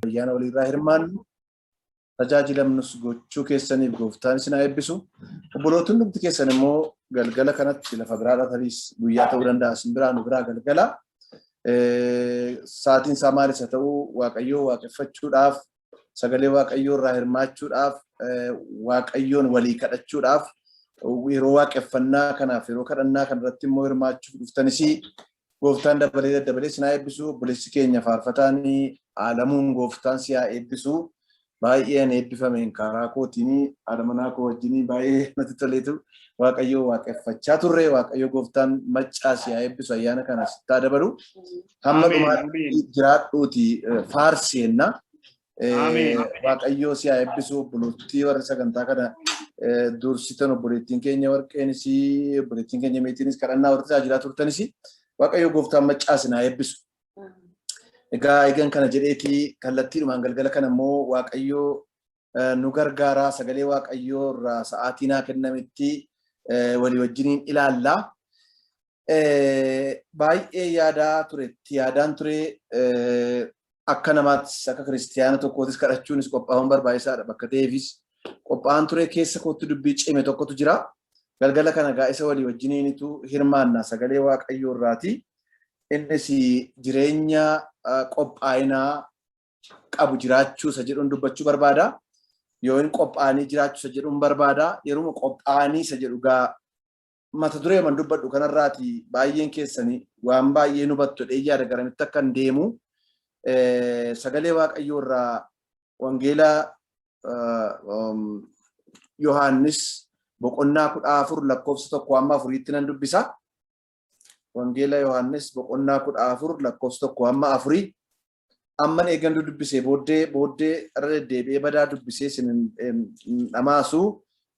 Ayyaana waliirraa hirmaannu tajaajilamnus gochuu keessaniif gooftaan isin haa eebbisu. Obbolootni hundumti keessan immoo galgala kanatti lafa biraadhaa tariis guyyaa ta'uu danda'a isin biraa nu biraa galgala. Sa'aatiin isaa maalis haa ta'u Waaqayyoo waaqeffachuudhaaf sagalee Waaqayyoo irraa hirmaachuudhaaf Waaqayyoon walii kadhachuudhaaf yeroo waaqeffannaa kanaaf yeroo kadhannaa kanarratti immoo hirmaachuuf dhuftanis gooftaan dabalee daddabalee isin haa eebbisu. Obboleessi keenya faarfataan Aalamuun gooftaan si haa eebbisu. Baay'ee ani eebbifameen karaa kootiin haadha manaa koo wajjin baay'ee natti toleetu Waaqayyoo waaqeffachaa turre. Waaqayyo gooftaan maccaa si haa eebbisu ayyaana kana sittaa dabalu. Hamma dhumaatti jiraadhuuti faarsi jenna. Waaqayyoo si haa eebbisu obboleettii warri sagantaa kana dursitan obboleettiin keenya warqeenis obboleettiin keenya meetiinis kadhannaa warri tajaajilaa turtanis Waaqayyoo gooftaan maccaa si haa eebbisu. Egaa eegan kana jedheeti kallattiidhumaan galgala kana immoo Waaqayyoo nu gargaaraa sagalee Waaqayyoo irraa sa'aatii naa kennametti walii wajjiniin ilaalla. Baay'ee yaadaa ture itti yaadaan ture akka namaattis akka kiristiyaana tokkootis kadhachuunis qophaa'uun barbaachisaadha bakka ta'eefis qophaa'aan ture keessa kootti dubbii cime tokkotu jira. Galgala kana gaa isa walii wajjiniinitu hirmaanna sagalee Waaqayyoo irraati. Innis jireenya qophaa'inaa qabu jiraachuu isa jedhuun dubbachuu barbaada. Yoo hin qophaa'anii jiraachuu isa jedhuun barbaada. Yeruma qophaa'anii isa jedhu gaa mata duree man dubbadhu kanarraati baay'een keessanii waan baay'ee nu hubattu jedhee yaada garamitti akka hin deemu. Sagalee Waaqayyoo irraa Wangeela Yohaannis boqonnaa 14 lakkoofsa 1 hamma 4tti nan dubbisa. Wangeela Yohaannis boqonnaa 14 lakkoofsa 1 hamma 4 amman eegan dubbisee booddee booddee irra deddeebi'ee badaa dubbisee isin hin dhamaasu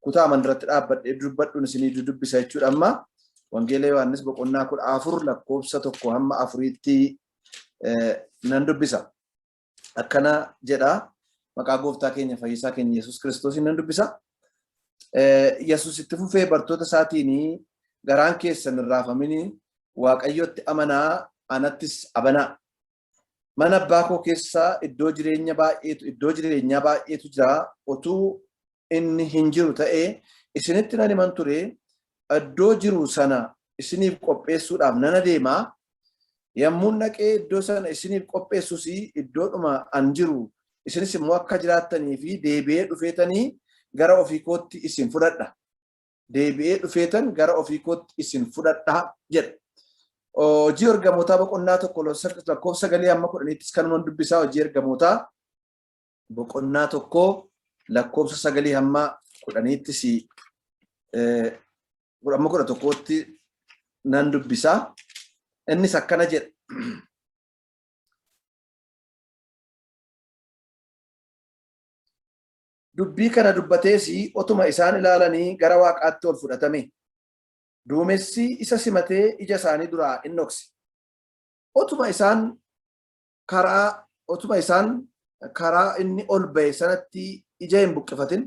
kutaa aman irratti dhaabbadhee dubbadhuun isinii dubbisa jechuudha amma Wangeela Yohaannis boqonnaa 14 lakkoofsa 1 hamma 4tti nan dubbisa. Akkana jedha maqaa gooftaa keenya fayyisaa keenya Yesuus Kiristoosiin nan dubbisa. Yesuus itti fufee bartoota isaatiin garaan keessan hin raafamin Waaqayyotti amanaa anattis amanaa. Mana abbaa koo keessa iddoo jireenya baay'eetu iddoo jireenyaa baay'eetu jira otuu inni hin jiru ta'ee isinitti nan himan ture iddoo jiru sana isiniif qopheessuudhaaf nan adeema yommuun dhaqee iddoo sana isiniif qopheessus iddoodhuma an jiru isinis immoo akka jiraattanii fi deebi'ee dhufeetanii gara ofii kootti isin fudhadha. Deebi'ee dhufeetan gara ofii kootti isin fudhadha jedha. Hojii ergamootaa boqonnaa 1 lakkoofsa 9 hamma 10ttis kanuman dubbisaa hojii ergamootaa boqonnaa 1 lakkoofsa 9 hamma 10ttis hamma 11tti nan dubbisaa. Innis akkana jedha. Dubbii kana dubbatees otuma isaan ilaalanii gara waaqaatti ol fudhatame. Duumessi isa simatee ija isaanii duraa in dhokse. Otuma isaan karaa otuma isaan karaa inni ol ba'e sanatti ija hin buqqifatin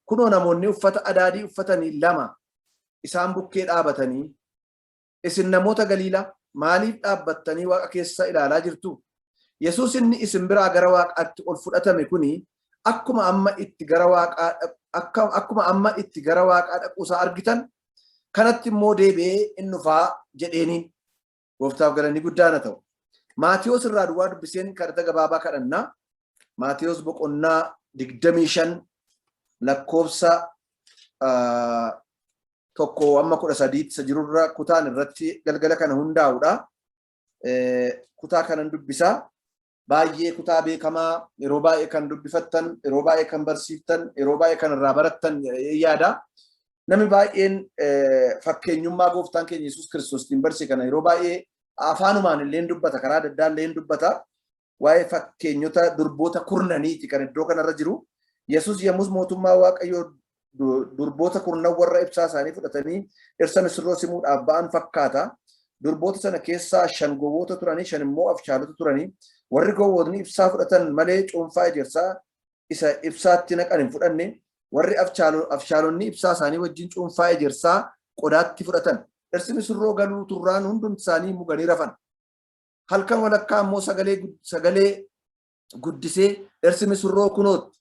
kunoo namoonni uffata adaadii uffatanii lama isaan bukkee dhaabatanii isin namoota Galiilaa maaliif dhaabbattanii waaqa keessa ilaalaa jirtu? Yesuus inni isin biraa gara waaqaatti ol fudhatame kuni akkuma amma itti gara waaqaa akkuma amma itti gara waaqaa dhaquusaa argitan kanatti immoo deebi'ee in dhufaa jedheeniin. Gooftaaf galanni guddaan haa ta'u. Maatiyos irraa duwwaa dubbiseen kadhata gabaabaa kadhanna. Maatiyos boqonnaa 25 lakkoofsa 1 amma 13 isa jirurra kutaan irratti galgala kana hundaa'udha. Kutaa kanan dubbisaa. Baay'ee kutaa beekamaa yeroo baay'ee kan dubbifattan, yeroo baay'ee kan barsiiftan, yeroo baay'ee kan irraa barattan yaada. Namni baay'een fakkeenyummaa gooftaan keenya Yesuus Kiristoostiin barsiise kana yeroo baay'ee afaanumaan illee dubbata, karaa adda addaa illee dubbata. Waa'ee fakkeenyota durboota kurnaniiti kan iddoo kanarra jiru. Yesuus yommus mootummaa Waaqayyoo durboota kurnan warra ibsaa isaanii fudhatanii dhirsa misirroo simuudhaaf ba'an fakkaata. Durboota sana keessaa shan gowwoota turanii, shan immoo afshaalota turanii. Warri gowwootni ibsaa fudhatan malee cuunfaa ejersaa isa ibsaatti naqan hin fudhanne. Warri afshaalonni ibsaa isaanii wajjin cuunfaa ejersaa qodaatti fudhatan. Dhirsi misirroo galuu turraan hundumti isaanii muganii rafan. Halkan walakkaa immoo sagalee sagalee Guddisee dhirsi misirroo kunootti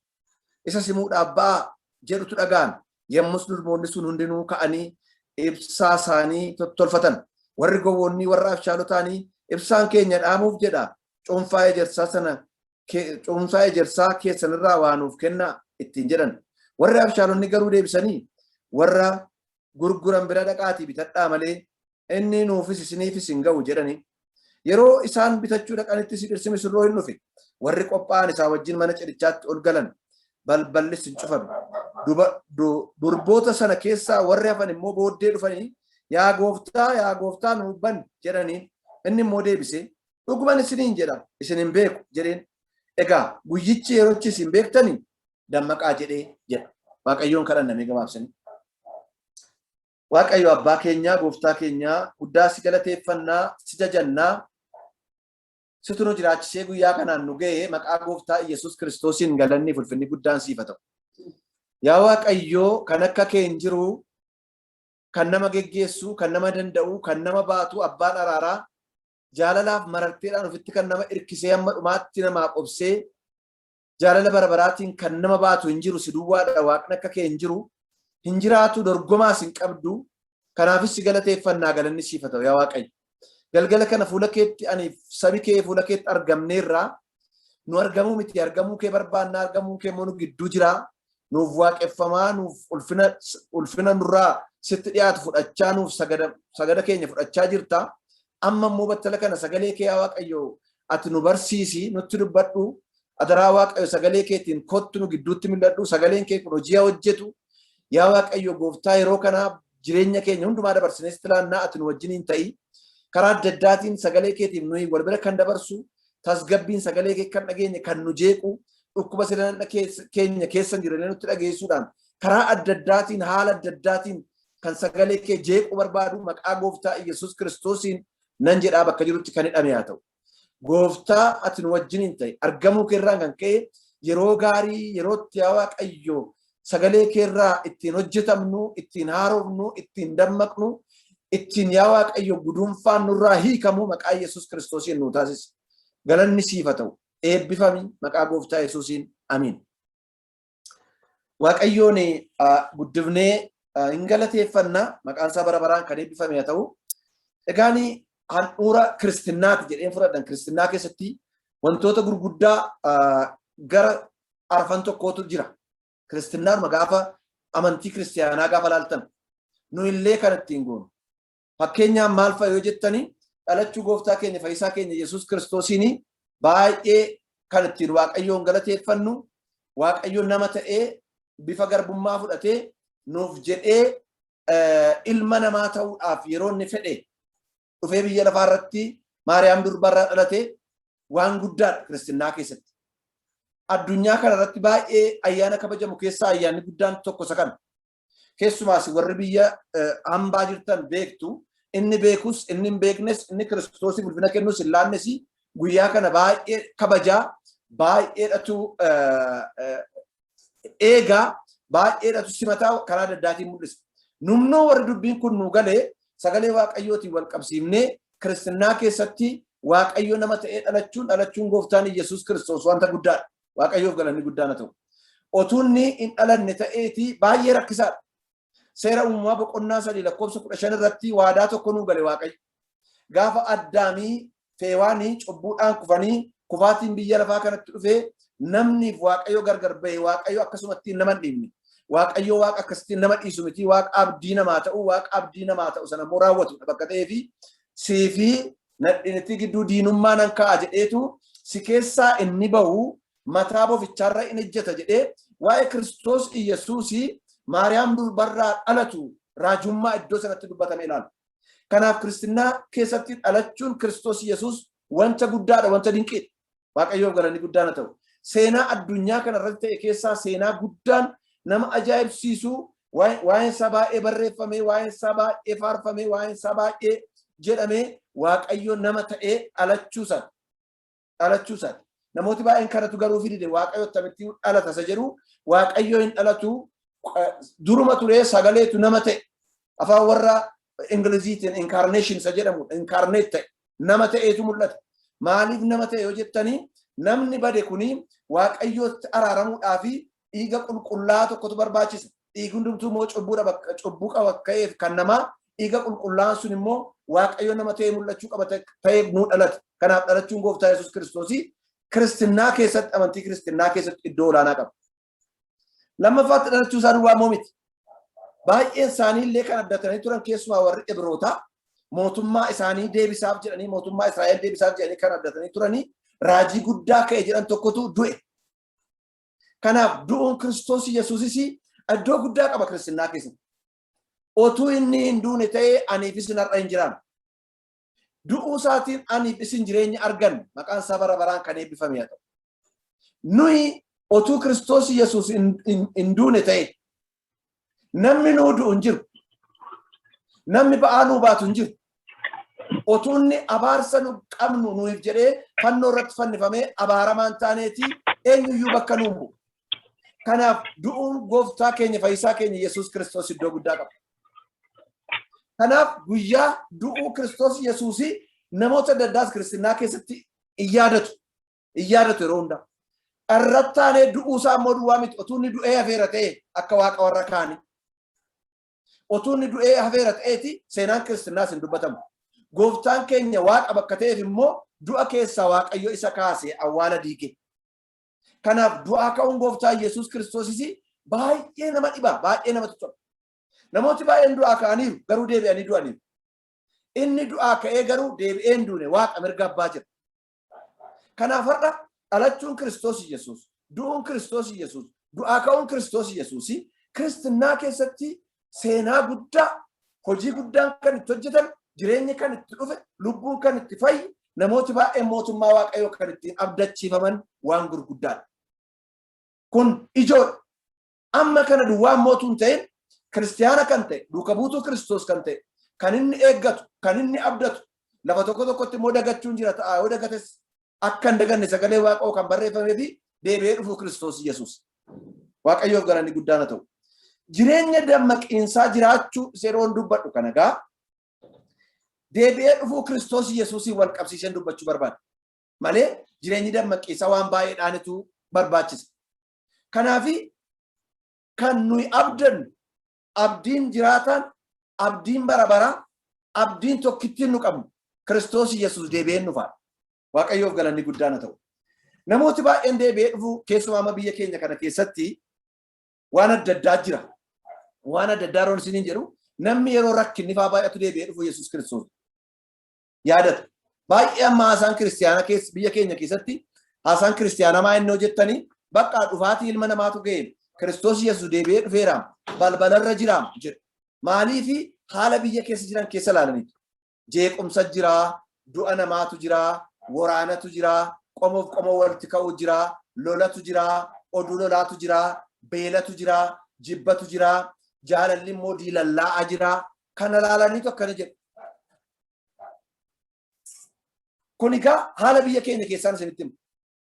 isa simuudhaaf ba'aa jedhutu dhaga'ame. Yommus durboonni sun hundinuu ka'anii ibsaa isaanii tottolfatan. Warri gowwoonni warra abshaalotaanii, "Ibsaan keenya dhaamuuf jedha, cuunfaa ejersaa sana, cuunfaa ejersaa keessanirraa waa nuuf kennaa" ittiin jedhan. Warri abshaalonni garuu deebisanii, "Warra gurguran bira dhaqaatii bitadhaa malee inni nuufis isiniifis hin ga'u" jedhani. Yeroo isaan bitachuu dhaqanittis dhirsi misirroo hin dhufe. Warri qophaa'an isaa wajjin mana cidhichaatti ol galan. Balballis hin cufame. Durboota sana keessaa warri hafan immoo booddee dhufanii, "Yaa gooftaa, yaa gooftaa, nuuf bani" jedhaniin. Inni immoo deebisee, "Dhuguman isiniin jedha, isin hin beeku" jedheen. Egaa guyyichi yerochi isin beektanii dammaqaa jedhee jedha. Waaqayyoon kadhannamee gabaabsanii. Waaqayyo abbaa keenyaa, gooftaa keenyaa guddaa, si galateeffannaa, si jajannaa. Situ nu jiraachisee guyyaa kanaan nu ga'e. Maqaa gooftaa Yesuus Kiristoosiin galanni ulfinni guddaan siif haa ta'u. Yaa Waaqayyo, kan akka kee hin jiru, kan nama geggeessu, kan nama danda'u, kan nama baatu, abbaan araaraa, jaalalaaf mararteedhaan ofitti kan nama irkisee, hamma dhumaatti namaa qobsee, jaalala bara baraatiin kan nama baatu hin jiru. Si duwwaadha. Waaqni akka kee hin jiru, hin jiraatu, dorgomaas hin qabdu. Kanaafis si galateeffannaa, galanni siif haa ta'u. Yaa Waaqayyo, galgala kana fuula keetti, ani sabi kee fuula keetti argamneerraa. Nu argamuu miti, argamuu kee barbaannaa. Argamuu kee immoo nu gidduu jira. Nuuf waaqeffamaa, nuuf ulfina nurraa sitti dhiyaatu fudhachaa, nuuf sagada keenya fudhachaa jirta. Amma immoo battala kana sagalee kee, yaa Waaqayyo, ati nu barsiisi, nutti dubbadhu. Adaraa Waaqayyo, sagalee keetiin kottu, nu gidduutti mil'adhu. Sagaleen kee kun hojii haa hojjetu. Yaa Waaqayyo gooftaa, yeroo kana jireenya keenya hundumaa dabarsinee sitti laannaa, ati nu wajjiniin ta'i. Karaa adda addaatiin sagalee keetiin nuyi wal bira kan dabarsu, tasgabbiin sagalee kee kan dhageenye kan nu jeequ, dhukkuba sirna keenya keessa hin jirre nutti dhageessuudhaan, karaa adda addaatiin, haala adda addaatiin kan sagalee kee jeequu barbaadu, maqaa gooftaa Yesuus Kiristoosiin nan jedhaa, bakka jirutti kan hidhame haa ta'u. Gooftaa, ati nu wajjiniin ta'e. Argamuu keerraan kan ka'e yeroo gaarii, yeroo itti, yaa Waaqayyo, sagalee keerraa ittiin hojjetamnu, ittiin haarofnu, ittiin dammaqnu, ittiin, yaa Waaqayyo, guduunfaan nurraa hiikamu maqaa Yesuus Kiristoosiin nu taasisi. Galanni siif haa ta'u. Eebbifami, maqaa gooftaa Yesuusiin. Amiin. Waaqayyoon guddifnee hin galateeffanna, maqaan isaa bara baraan kan eebbifame haa ta'u. Egaan handhuura kiristinnaati jedheen fudhadhan. Kiristinnaa keessatti wantoota gurguddaa gara arfan tokkootu jira. Kiristinnaanuma gaafa amantii kiristiyaanaa gaafa laaltan nu illee kan ittiin goonu. Fakkeenyaaf maal fa'a yoo jettanii, dhalachuu gooftaa keenya fayyisaa keenya Yesuus Kiristoosiin baay'ee kan ittiin Waaqayyoon galateeffannu, Waaqayyo nama ta'ee bifa garbummaa fudhatee nuuf jedhee ilma namaa ta'uudhaaf yeroo inni fedhe dhufee biyya lafaa irratti Maariyaam durbarraa dhalate waan guddaadha kiristinnaa keessatti. Addunyaa kana irratti baay'ee ayyaana kabajamu keessaa ayyaanni guddaan tokko isa kana. Keessumaas warri biyya hambaa jirtan beektu, inni beekus, inni hin beeknes, inni Kiristoosiif ulfina kennus hin laannes, guyyaa kana baay'ee kabajaa, baay'eedhatu eegaa, baay'eedhatu simataa, karaa adda addaatiin mul'isa. Numnoo warri dubbiin kun nu galee sagalee Waaqayyootiin wal qabsiifnee, kiristinnaa keessatti Waaqayyo nama ta'ee dhalachuun gooftaan Yesuus Kiristoos wanta guddaadha. Waaqayyoof galanni guddaan haa ta'u. Otuu inni hin dhalanne ta'eeti baay'ee rakkisaadha. Seera Uumamaa boqonnaa 3 lakkoofsa 15 irratti waadaa tokko nuu gale Waaqayyo. Gaafa Addaamii Feewaanii cubbuudhaan kufanii, kufaatiin biyya lafaa kanatti dhufee, namniif Waaqayyo gargar bahe, Waaqayyo akkasumatti nama hin dhiibne. Waaqayyo Waaqa akkasittiin nama dhiisu miti, Waaqa abdii namaa ta'u, Waaqa abdii namaa ta'u sana immoo raawwatudha bakka ta'eefi, "Sii fi nadhinitti gidduu diinummaa nan kaa'a" jedheetu, "Si keessaa inni bahu mataa bofichaarra in ejjeta" jedhee, waa'ee Kiristoos Iyyasuusii Maariyaam durbarraa dhalatu raajummaa iddoo sanatti dubbatame ilaala. Kanaaf kiristinnaa keessatti dhalachuun Kiristoos Iyyasuus wanta guddaadha, wanta dinqiidha. Waaqayyoof galanni guddaan haa ta'u. Seenaa addunyaa kana irratti ta'e keessaa seenaa guddaan nama ajaa'ibsiisu, waa'een isaa baay'ee barreeffamee, waa'een isaa baay'ee faarfamee, waa'een isaa baay'ee jedhamee, Waaqayyo nama ta'ee dhalachuu isaati. Dhalachuu isaati. Namooti baay'een kanatu garuu fidide, Waaqayyo akkamitti dhalata isa jedhu. Waaqayyo hin dhalatu, duruma turee sagaleetu nama ta'e. Afaan warra Ingiliziitiin incarnation isa jedhamu, incarnate ta'e, nama ta'eetu mul'ata. Maaliif nama ta'e yoo jettanii Namni bade kuni Waaqayyootti araaramuudhaa fi dhiiga qulqullaa'aa tokkotu barbaachisa. Dhiigi hundumtuu immoo cubbuu qaba ka'eef kan namaa dhiiga qulqullaa'aan sun immoo Waaqayyo nama ta'ee mul'achuu qaba ta'eef nuu dhalate. Kanaaf dhalachuun gooftaa Yesuus Kiristoosii kiristinnaa keessatti amantii kiristinnaa keessatti iddoo olaanaa qaba. Lammaffaatti dhalachuu isaa duwwaa immoo miti. Baay'een isaanii illee kan abdatanii turan keessumaa warri Ibrootaa mootummaa isaanii deebisaaf jedhanii mootummaa Israa'el deebisaaf jedhanii kan abdatanii turanii raajii guddaa ka'e jedhan tokkotu du'e. Kanaaf du'uun Kiristoos Yesuusis iddoo guddaa qaba kiristinnaa keessatti. Otuu inni hin duune ta'ee aniif isin har'a hin jiraannu. Du'uu isaatiin aniif isin jireenya arganne maqaan isaa bara baraan kan eebbifame haa ta'u. Nuyi otuu Kiristoos Yesuus hin duune ta'e namni nuu du'u hin jiru. Namni ba'aa nuu baatu hin jiru. Otuu inni abaarsa nu qabnu nuuf jedhee fannoo irratti fannifamee abaaramaan taaneeti eenyuyyuu bakka nuun bu'u. Kanaaf du'uun gooftaa keenya fayyisaa keenya Yesuus Kiristoos iddoo guddaa qaba. Kanaaf guyyaa du'uu Kiristoos Yesuusii namoota adda addaas kiristinnaa keessatti in yaadatu. In yaadatu yeroo hundaa. Irrattaanee du'uu isaa immoo duwwaa miti. Otuu inni du'ee hafeera ta'e akka waaqa warra kaanii. Otuu inni du'ee hafeera ta'eeti seenaan kiristinnaas hin dubbatamu. Gooftaan keenya waaqa bakka ta'eef immoo du'a keessaa Waaqayyo isa kaase awwaala diige. Kanaaf du'aa ka'uun gooftaa Yesuus Kiristoosis baay'ee nama dhiba, baay'ee namatti tola. Namooti baay'een du'aa ka'aniiru garuu deebi'anii du'aniiru. Inni du'aa ka'ee garuu deebi'ee hin duune waaqa mirga abbaa jira. Kanaaf har'a dhalachuun Kiristoos Yesuus, du'uun Kiristoos Yesuus, du'aa ka'uun Kiristoos Yesuus kiristinnaa keessatti seenaa guddaa, hojii guddaan kan itti hojjetan, jireenyi kan itti dhufe, lubbuun kan itti fayyi, namooti baay'een mootummaa Waaqayyoo kan ittiin abdachiifaman waan gurguddaadha. Kun ijoodha. Amma kana duwwaa mootuu hin ta'in kiristiyaana kan ta'e, duuka buutuu Kiristoos kan ta'e, kan inni eeggatu, kan inni abdatu, lafa tokko tokkotti immoo dagachuun jira ta'a yoo dagates akka hin daganne sagalee Waaqoo kan barreeffamee fi deebi'ee dhufuu Kiristoos Yesuus. Waaqayyoof galanni guddaan haa ta'u. Jireenya dammaqiinsaa jiraachuu yeroon dubbadhu kana gaa deebi'ee dhufuu Kiristoos Yesuusiin wal qabsiiseen dubbachuu barbaada. Malee jireenyi dammaqiinsaa waan baay'eedhaanitu barbaachisa. Kanaafi kan nuyi abdannu abdiin jiraataan, abdiin bara baraa, abdiin tokkittiin nu qabnu Kiristoos Yesuus deebi'ee dhufa. Waaqayyoof galanni guddaan haa ta'u. Namooti baay'een deebi'ee dhufu keessumaa amma biyya keenya kana keessatti waan adda addaa jira. Waan adda addaa yeroon isiniin jedhu namni yeroo rakkinni faa baay'atu deebi'ee dhufu Yesuus Kiristoos yaadata. Baay'ee amma haasaan kiristiyaana keessa biyya keenya keessatti haasaan kiristiyaana maa inni hojjettanii bakka dhufaatii ilma namaatu ga'e Kiristoos Yesuus deebi'ee dhufeera balbalarra jira jedhu. Maaliifi haala biyya keessa jiran keessa ilaalaniitu. Jeequmsa jira, du'a namaatu jira, waraanatu jira, qomoof qomoo walitti ka'uu jira, lolatu jira, oduu lolaatu jira, beelatu jira, jibbatu jira, jaalalli immoo diilallaa'aa jira. Kana ilaalaniitu akkana jedhu. Kun egaa haala biyya keenya keessaan isinitti himu.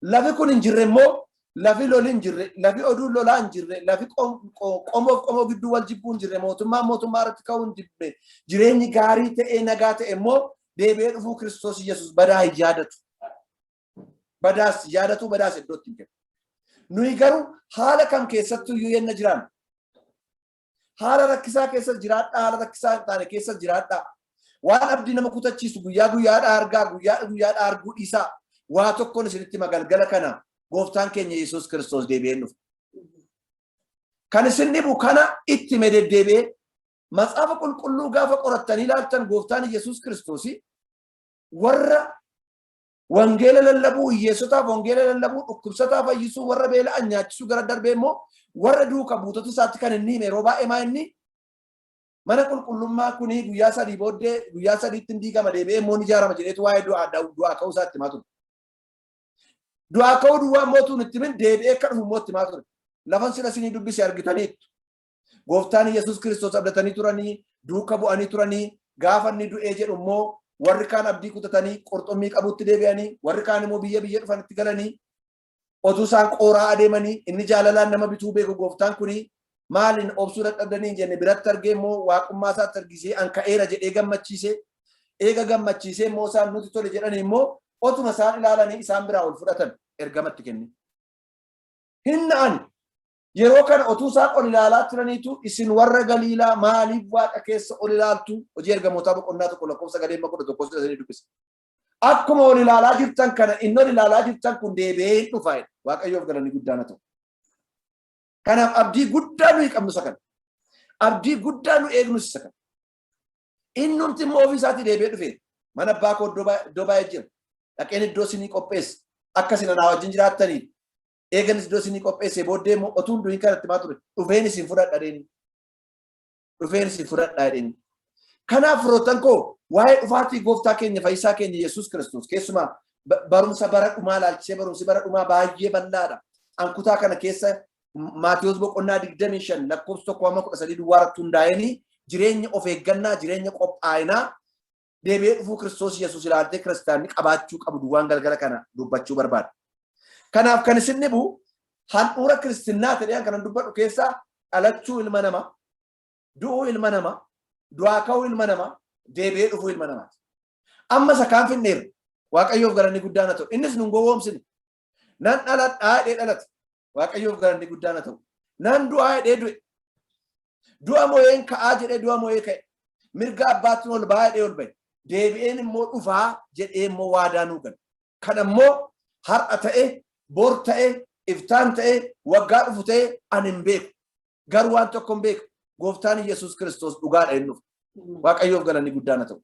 Lafi kun hin jirre immoo lafi loli hin jirre, lafi oduun lolaa hin jirre, lafi qomoof qomoo gidduu wal jibbuu hin jirre, mootummaan mootummaa irratti ka'uu hin jirre, jireenyi gaarii ta'ee nagaa ta'e immoo deebi'ee dhufuu Kiristoos Yesuus badaa hin yaadatu. Badaas yaadatu badaas iddootti hin kennu. Nuyi garuu haala kam keessattuu iyyuu yenna jiraannu Haala rakkisaa keessa jiraadhaa, haala rakkisaa hin taane keessa jiraadhaa. Waan abdii nama kutachiisu guyyaa guyyaadhaa argaa, guyyaa guyyaadhaa arguu dhiisaa. Waa tokkoon isinitti hima galgala kana gooftaan keenya Yesuus Kiristoos deebi'ee dhufa. Kan isin dhibu kana itti hime deddeebi'ee matsaafa qulqulluu gaafa qorattanii ilaaltan gooftaan Yesuus Kiristoos warra Wangeela lallabuu, hiyyeessotaaf wangeela lallabuu, dhukkubsataa fayyisuu, warra beela'an nyaachisuu gara darbee immoo warra duuka buutota isaatti kan inni hime yeroo baay'ee maa inni mana qulqullummaa kuni guyyaa sadii booddee guyyaa sadiitti hin diigama deebi'ee immoo ni ijaarama jedheetu waa'ee du'aa ka'uu isaatti himaa ture. Du'aa ka'uu duwwaa immoo tuun itti himin deebi'ee akka dhufu immoo itti himaa ture. Lafan sila isinii dubbise argitaniittu. Gooftaan Yesuus Kiristoos abdatanii turanii, duuka bu'anii turanii, gaafa inni du'ee jedhu immoo warri kaan abdii kutatanii qurxummii qabutti deebi'anii, warri kaan immoo biyya biyya dhufanitti galanii, otuu isaan qooraa adeemanii, inni jaalalaan nama bituu beeku gooftaan kuni maaliin obsuu dadhabdanii hin jenne biratti argee immoo waaqummaa isaatti argisee an ka'eera jedhee gammachiise. Eega gammachiisee immoo isaan nuti tole jedhanii immoo otuma isaan ilaalanii isaan biraa ol fudhatan. Ergamatti kenne. Hin na'an. Yeroo kana otuu isaan ol ilaalaa turaniitu, "Isin warra Galiilaa, maaliif waaqa keessa ol ilaaltu?" Hojii Ergamootaa boqonnaa 1 lakkoofsa 11 dubbisa. Akkuma ol ilaalaa jirtan kana, inni ol ilaalaa jirtan kun deebi'ee hin dhufa. Waaqayyoof galanni guddaan haa ta'u. Kanaaf abdii guddaa nuyi qabnu isa kana. Abdii guddaa nu eegnu isa kana. Innumti immoo ofii isaatii deebi'ee dhufe. "Mana abbaa koo iddoo baay'ee jira. Dhaqeen iddoo isinii qopheessa. Akka isin anaa wajjin jiraattaniif. Eeganis iddoo isinii qopheesse booddee immoo, otuu hin du'in kanatti maa ture, dhufeen isin fudhadha deeni. Dhufeen isin fudhadha jedheni." Kanaaf firoottan koo, waa'ee dhufaatii gooftaa keenya, fayyisaa keenya Yesuus Kiristoos, keessumaa barumsa bara dhumaa ilaalchisee, barumsi bara dhumaa baay'ee bal'aadha. An kutaa kana keessa Maatiyos boqonnaa 25 lakkoofsa 1 hamma 13 duwwaa irratti hundaa'anii jireenya of eeggannaa, jireenya qophaa'inaa deebi'ee dhufuu Kiristoos Yesuus ilaaltee kiristaanni qabaachuu qabu duwwaan galgala kana dubbachuu barbaada. Kanaaf kan isin dhibu, handhuura kiristinnaa ta'ee kanan dubbadhu keessaa dhalachuu ilma namaa, du'uu ilma namaa, du'aa ka'uu ilma namaa, deebi'ee dhufuu ilma namaati. Amma isa kaan finneerra. Waaqayyoof galanni guddaan haa ta'u. Innis nun gowwoomsine. "Nan dhaladhaa" jedhee dhalate. Waaqayyoof galanni guddaan haa ta'u. "Nan du'aa" jedhee du'e. "Du'a mo'een ka'aa" jedhee du'a mo'ee ka'e. "Mirga abbaatti ol ba'aa" jedhee ol ba'e. "Deebi'een immoo dhufaa" jedhee immoo waadaa nuu gale. Kan ammoo har'a ta'e, bor ta'e, iftaan ta'e, waggaa dhufu ta'e ani hin beeku. Garuu waan tokko hin beeku. Gooftaan Yesuus Kiristoos dhugaadha, inni dhufu. Waaqayyoof galanni guddaan haa ta'u.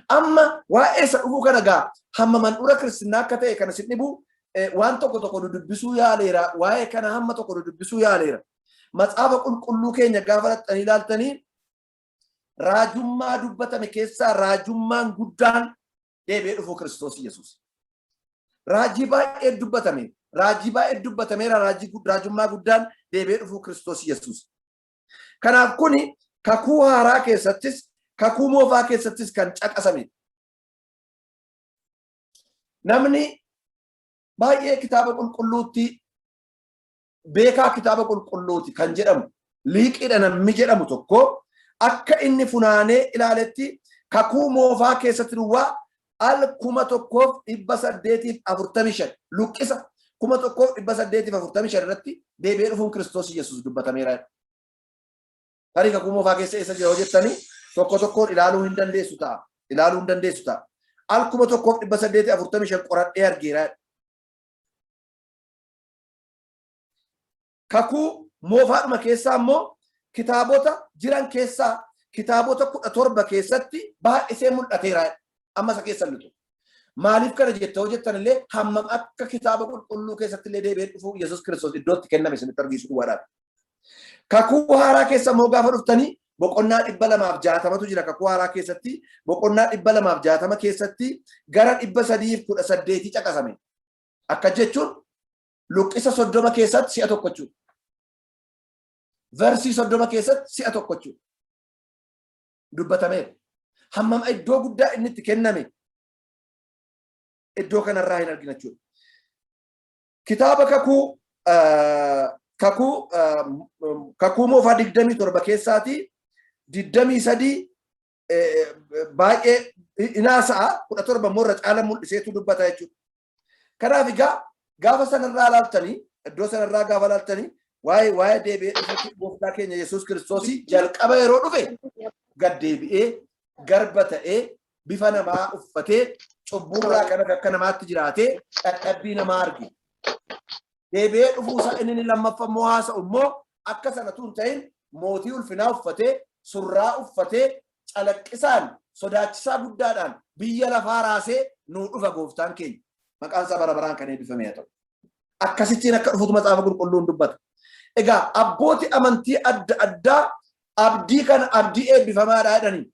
Amma waa'ee isa dhufuu kana gaa hamma handhuura kiristinnaa akka ta'e kana sin dhibu, waan tokko tokko dudubbisuu yaaleera. Waa'ee kana hamma tokko dudubbisuu yaaleera. Macaafa Qulqulluu keenya gaafa dhaqxanii ilaaltanii, raajummaa dubbatame keessaa raajummaan guddaan deebi'ee dhufuu Kiristoos Yesuus. Raajii baay'ee dubbatame. Raajii baay'ee dubbatameera, raajummaa guddaan deebi'ee dhufuu Kiristoos Yesuus. Kanaaf kuni Kakuu Haaraa keessattis, Kakuu Moofaa keessattis kan caqasame. Namni baay'ee kitaaba qulqulluutti beekaa, kitaaba qulqulluuti kan jedhamu, liiqiidha namni jedhamu tokko, akka inni funaanee ilaaletti Kakuu Moofaa keessatti duwwaa al 1845, luqqisa 1845 irratti deebi'ee dhufuun Kiristoos Yesuus dubbatameera. Tarii Kakuu Moofaa keessa eessa jira jettanii tokko tokkoon ilaaluu hin dandeessu ta'a. Ilaaluu hin dandeessu ta'a. Al 1845 qoradhee argeera. Kakuu Moofaadhuma keessaa immoo kitaabota jiran keessaa kitaabota 17 keessatti baay'isee mul'ateera. Amma isa keessa lixu. Maaliif kana jetta hoo jettan illee, hammam akka kitaaba qulqulluu keessatti illee deebi'ee dhufuu Yesuus Kiristoos iddootti kenname isinitti argisiisu duwwaadhaaf. Kakuu Haaraa keessa immoo gaafa dhuftanii, boqonnaa 260tu jira Kakuu Haaraa keessatti. Boqonnaa 260 keessatti gara 318 caqasame. Akka jechuun luqqisa 30 keessatti si'a tokko jechuudha. Versii 30 keessatti si'a tokko jechuudha. Dubbatameera. Hammam iddoo guddaa inni itti kenname iddoo kanarraa hin argina jechuudha. Kitaaba kakuu Moofaa 27 keessaatii 23 baay'ee inaasa'a, 17 immoo irra caala mul'iseetu dubbata jechuudha. Kanaaf egaa gaafa sanarraa ilaaltanii, iddoo sanarraa gaafa ilaaltanii, waa'ee deebi'ee dhufuutti gooftaa keenya Yesuus Kiristoosii, jalqaba yeroo dhufe gad deebi'ee garba ta'ee, bifa namaa uffatee, cubburraa kan akka namaatti jiraatee dhadhabbii namaa arge. Deebi'ee dhufuusaa inni lammaffaa immoo haasa'u immoo akka sanatu hin ta'in, mootii ulfinaa uffatee, surraa uffatee, calaqqisaan sodaachisaa guddaadhaan biyya lafaa raasee nuu dhufa gooftaan keenya. Maqaan isaa bara baraan kan eebbifame haa ta'u. Akkasittiin akka dhufutu Macaafa Qulqulluun dubbata. Egaa abbooti amantii adda addaa abdii kana abdii eebbifamaadha jedhanii.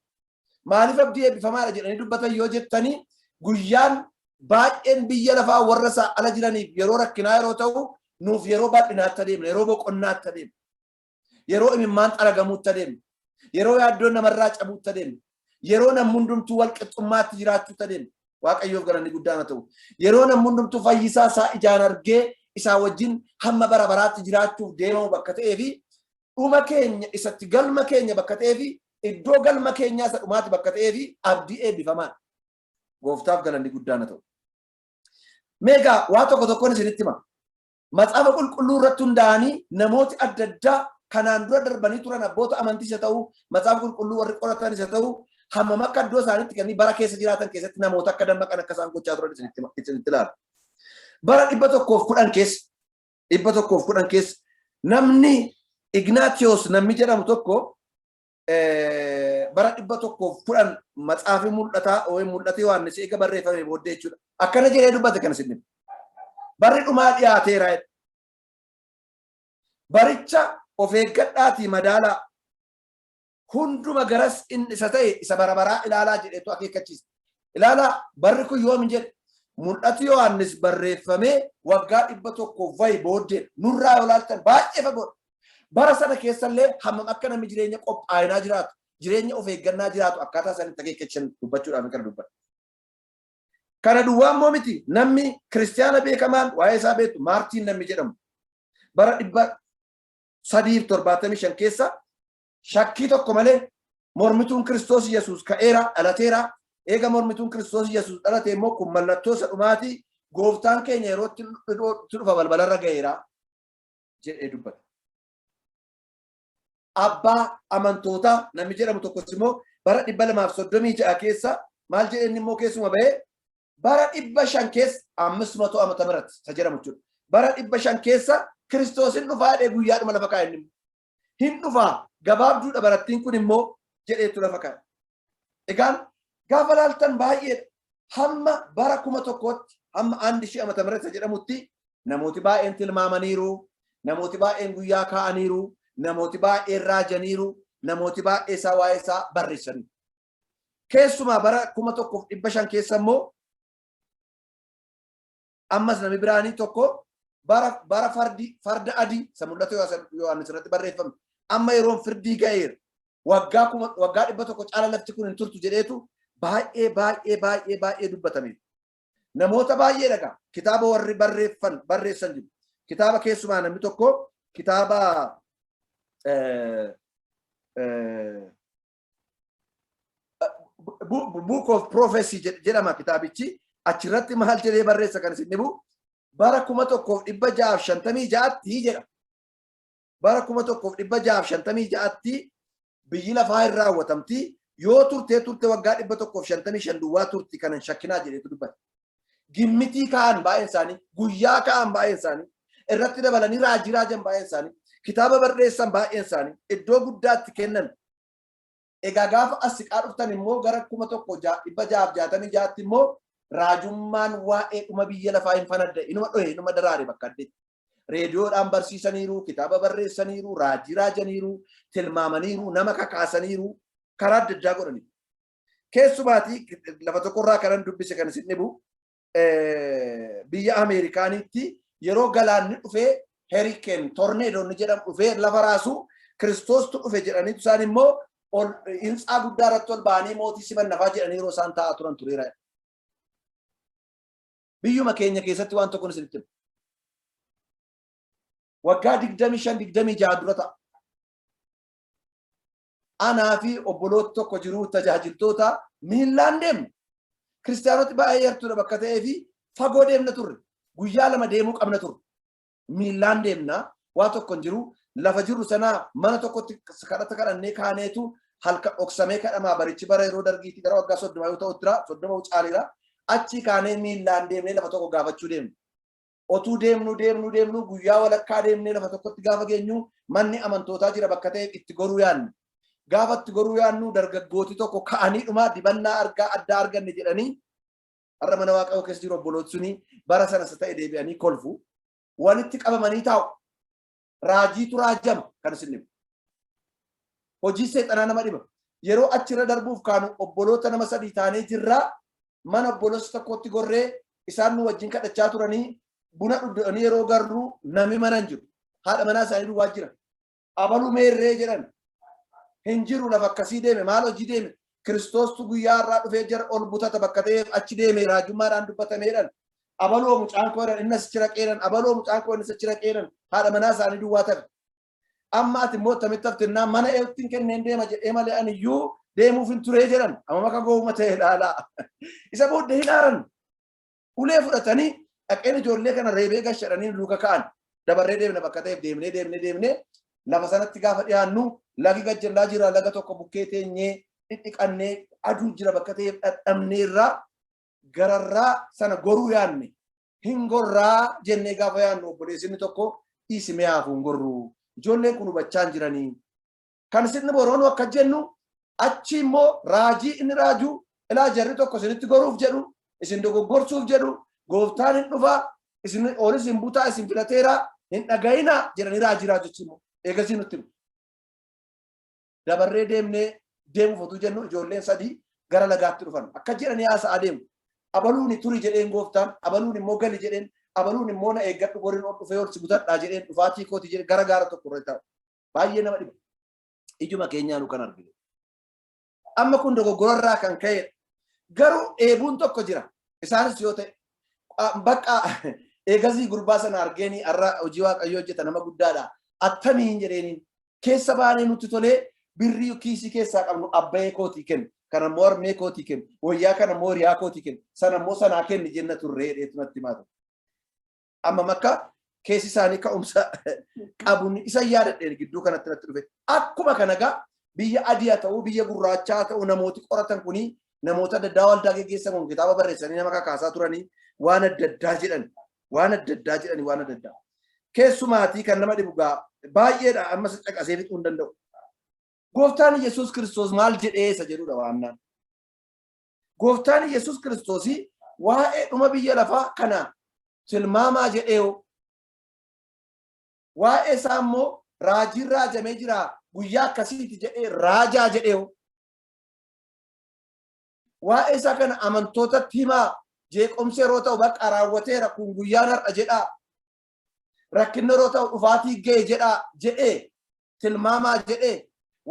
Maaliif abdii eebbifamaadha jedhanii dubbatan yoo jettanii, guyyaan baay'een biyya lafaa warra isaa ala jiraniif yeroo rakkinaa yeroo ta'u, nuuf yeroo bal'inaatti adeemna, yeroo boqonnaatti adeemna, yeroo imimmaan xaragamuutti adeemna, yeroo yaaddoon namarraa cabuutti adeemna, yeroo namni hundumtuu wal qixxummaatti jiraachuutti adeemna. Waaqayyoof galanni guddaan haa ta'u. Yeroo namni hundumtuu fayyisaa isaa ijaan argee isaa wajjin hamma bara baraatti jiraachuuf deemamu bakka ta'ee fi dhuma keenya isatti galma keenya bakka ta'ee fi iddoo galma keenyaa isa dhumaatti bakka ta'ee fi abdii eebbifamaadha. Gooftaaf galanni guddaan haa ta'u. Meegaa waa tokko tokkoon isinitti hima. Macaafa Qulqulluu irratti hundaa'anii namooti adda addaa kanaan dura darbanii turan, abboota amantii isa ta'uu, Macaafa Qulqulluu warri qoratan isa ta'uu, hammam akka iddoo isaaniitti kennanii bara keessa jiraatan keessatti namoota akka dammaqan akka isaan gochaa turan isinitti ilaala. Bara 110 keessa, 110 keessa, namni Ignaatiyoos namni jedhamu tokko bara 110 matsaafi mul'ataa yookiin mul'ata Yohaannis eega barreeffame booddee jechuudha. Akkana jedhee dubbate kana isin. Barri dhumaa dhiyaateera jedhe. Baricha of eeggadhaatii madaalaa. Hunduma garas inni isa ta'e isa bara baraa ilaalaa jedheetu akeekkachiisa. Ilaalaa, barri kun yoomi jedhe? Mul'ati Yohaannis barreeffamee waggaa 100 wayi booddee nurraa yoo ilaaltan baay'ee fagoodha. Bara sana keessallee hammam akka namni jireenya qophaa'inaa jiraatu, jireenya of eeggannaa jiraatu akkaataa isaanitti akeekkachiisan dubbachuudhaaf kana dubbata. Kana duwwaa immoo miti. Namni kiristiyaana beekamaan waa'ee isaa beektu, Maartiin namni jedhamu, bara 375 keessa shakkii tokko malee mormituun Kiristoos Yesuus ka'eera, dhalateera. Eega mormituun Kiristoos Yesuus dhalate immoo kun mallattoo isa dhumaati, gooftaan keenya yeroo itti dhufa balbalarra ga'eera jedhee dubbata. Abbaa amantootaa namni jedhamu tokkos immoo bara 236 keessa maal jedhe? Inni immoo keessuma bahee bara 500 keessa, ammas to'a mata biratti isa jedhamu jechuudha. Bara 500 keessa Kiristoos hin dhufaa jedhee guyyaadhuma lafa kaa'e inni. Hin dhufaa, gabaabduudha barattiin kun immoo jedheetu lafa kaa'e. Egaan gaafa laaltan baay'eedha. Hamma bara 1000tti, hamma አንድ ሺህ ዓመተ ምህረት jedhamutti namooti baay'een tilmaamaniiru, namooti baay'een guyyaa kaa'aniiru, namooti baay'een raajaniiru, namooti baay'ee isaa waa'ee isaa barreessaniiru. Keessumaa bara 1500 keessa immoo ammas namni biraanii tokko bara fardi farda adii isa mul'ata Yohaannis irratti barreeffame amma yeroon firdii ga'eera, waggaa 100 caala lafti kun hin turtu jedheetu baay'ee baay'ee baay'ee baay'ee dubbatame. Namoota baay'ee dhagaa kitaaba warri barreessan jiru. Kitaaba keessumaa namni tokko kitaaba Book of Prophecy jedhama kitaabichi. Achirratti maal jedhee barreessa kan isin dhibu? Bara 1656tti jedha. Bara 1656tti biyyi lafaa hin raawwatamti, yoo turtee turte waggaa 155 duwwaa turti, kanan shakkinaa jedheetu dubbata. Gimmitii ka'an baay'een isaanii, guyyaa ka'an baay'een isaanii, irratti dabalanii raajii raajan baay'een isaanii, kitaaba barreessan baay'een isaanii, iddoo guddaatti kennan. Egaa gaafa as siqaa dhuftan immoo gara 1666tti immoo raajummaan waa'ee dhuma biyya lafaa hin fanadda, inuma dhohe, inuma daraare bakka addeetti. Reediyoodhaan barsiisaniiru, kitaaba barreessaniiru, raajii raajaniiru, tilmaamaniiru, nama kakaasaniiru, karaa adda addaa godhaniiru. Keessumaatii lafa tokkorraa kanan dubbise kan isin dhibu, biyya Ameerikaanitti yeroo galaanni dhufee, hurricane tornadoonni jedhamu dhufee lafa raasu, Kiristoostu dhufe jedhaniitu isaan immoo ol hintsaa guddaa irratti ol ba'anii mootii simannafaa jedhanii yeroo isaan taa'aa turan tureera. Biyyuma keenya keessatti waan tokko isinitti himu. Waggaa 25, 26 dura ta'a. Anaa fi obboloota tokko jiru, tajaajiltoota, miillaan deemna. Kiristaanoti baay'ee yartuudha bakka ta'ee fi fagoo deemna turre. Guyyaa 2 deemuu qabna turre. Miillaan deemna, waa tokko hin jiru. Lafa jirru sanaa mana tokkotti kadhata kadhannee kaaneetu halka dhoksamee kadhamaa, barichi bara yeroo dargiitti gara waggaa 30 yoo ta'u jira, 30 caaleera. Achi kaanee miillaan deemnee lafa tokko gaafachuu deemna. Otuu deemnu deemnu deemnu, guyyaa walakkaa deemnee lafa tokkotti gaafa geenyu, manni amantootaa jira bakka ta'eef itti goruu yaannu. Gaafa itti goruu yaannu, dargaggooti tokko ka'anii dhumaa dibannaa argaa addaa arganne jedhanii, har'a mana Waaqayyoo keessa jiru obbolooti suni, bara sana isa ta'e deebi'anii kolfu. Walitti qabamanii taa'u. Raajiitu raajama kan isin dhibu. Hojii seexanaa nama dhiba. Yeroo achirra darbuuf kaanu obboloota nama sadii taanee jirraa, mana obboloota tokkotti gorree isaan nu wajjin kadhachaa turanii buna dhuganii yeroo garruu nami mana hin jiru. Haadha manaa isaanii duwwaa jira. Abaluu meerree jedhan. Hin jiru, lafa akkasii deeme, maal hojii deeme? Kiristoostu guyyaa irraa dhufee jara ol butata bakka ta'eef achi deeme, raajummaadhaan dubbatameedhaan. Abaloo mucaan koo jedhan, inni achi raqeedhan. Abaloo mucaan koo, inni achi raqeedhan. Haadha manaa isaanii duwwaa tafe. Amma ati immoo attamitti haftinnaa mana eewwattiin kenneen deema jedhee malee ani iyyuu deemuuf hin turee jedhan. Amma maka gooma ta'e ilaalaa. Isa booddee hin aaran. Ulee fudhatanii Dhaqeen ijoollee kana reebee gashadhanii duuka ka'an. Dabarree deemna bakka ta'eef deemnee deemnee deemnee lafa sanatti gaafa dhiyaannu lagi gajjallaa jira, laga tokko bukkee teenyee dhidhiqannee, aduu jira bakka ta'eef dhadhabnee irraa gararraa sana goruu yaanne. Hin gorraa jennee gaafa yaannu obboleessinni tokko, "Dhiisimee haafuu, hin gorru, ijoolleen kun hubachaa hin jiranii." Kan sirni boroonu akka jennu achi immoo raajii inni raajuu, "Ilaa, jarri tokko isinitti goruuf jedhu, isin dogoggorsuuf jedhu, gooftaan hin dhufaa, isin olis hin butaa, isin filateera, hin dhagayinaa," jedhanii raajii raajichi immoo eegasii nutti himu. Dabarree deemnee deemuuf otuu jennu ijoolleen sadii gara lagaatti dhufan. Akka jedhanii haasa'aa deemu. Abaluun "Turi" jedheen gooftaan, abaluun immoo "Gali" jedheen, abaluun immoo "Na eeggadhu, goriin ol dhufee ol si butadhaa" jedheen, dhufaatii kooti jedhee gara gaara tokko irra taa'u. Baay'ee nama dhiba. Ijuma keenyaanu kan arginu. Amma kun dogoggorarraa kan ka'edha. Garuu dheebuun tokko jira. Isaanis yoo ta'e bakka eegasii gurbaa sana argeenii har'a hojii Waaqayyoo hojjeta, nama guddaadha. "Attamiin?" jedheeniin. Keessa baanee nutti tolee birrii kiisii keessaa qabnu abbayee kootii kennu. Kana immoo harmee kootii kennu. Wayyaa kana immoo hiriyaa kootii kennu. Sana immoo sanaa kenni jenna turree dheetu natti himaa ture. Amma makka keessi isaanii ka'umsa qabuun isa yaadadheen gidduu kanatti natti dhufe. Akkuma kana gaa biyya adii haa ta'uu, biyya gurraachaa haa ta'uu, namooti qoratan kuni, namoota adda addaa waldaa geggeessan kun kitaaba barreessanii nama kakaasaa turanii waan adda addaa jedhan, waan adda addaa jedhanii, waan adda addaa. Keessumaatii kan nama dhibu gaa baay'eedha, ammas caqasee fixuu hin danda'u. Gooftaan Yesuus Kiristoos maal jedhee isa jedhudha waamnaan. Gooftaan Yesuus Kiristoos waa'ee dhuma biyya lafaa kana tilmaamaa jedhee, waa'ee isaa immoo raajiin raajamee jira, guyyaa akkasiiti jedhee raajaa jedhee, waa'ee isaa kana amantootatti himaa, jeequmsi yeroo ta'u bakka raawwateera, kun guyyaan har'a jedhaa, rakkinni yeroo ta'u dhufaatii ga'e jedhaa jedhee tilmaamaa jedhee,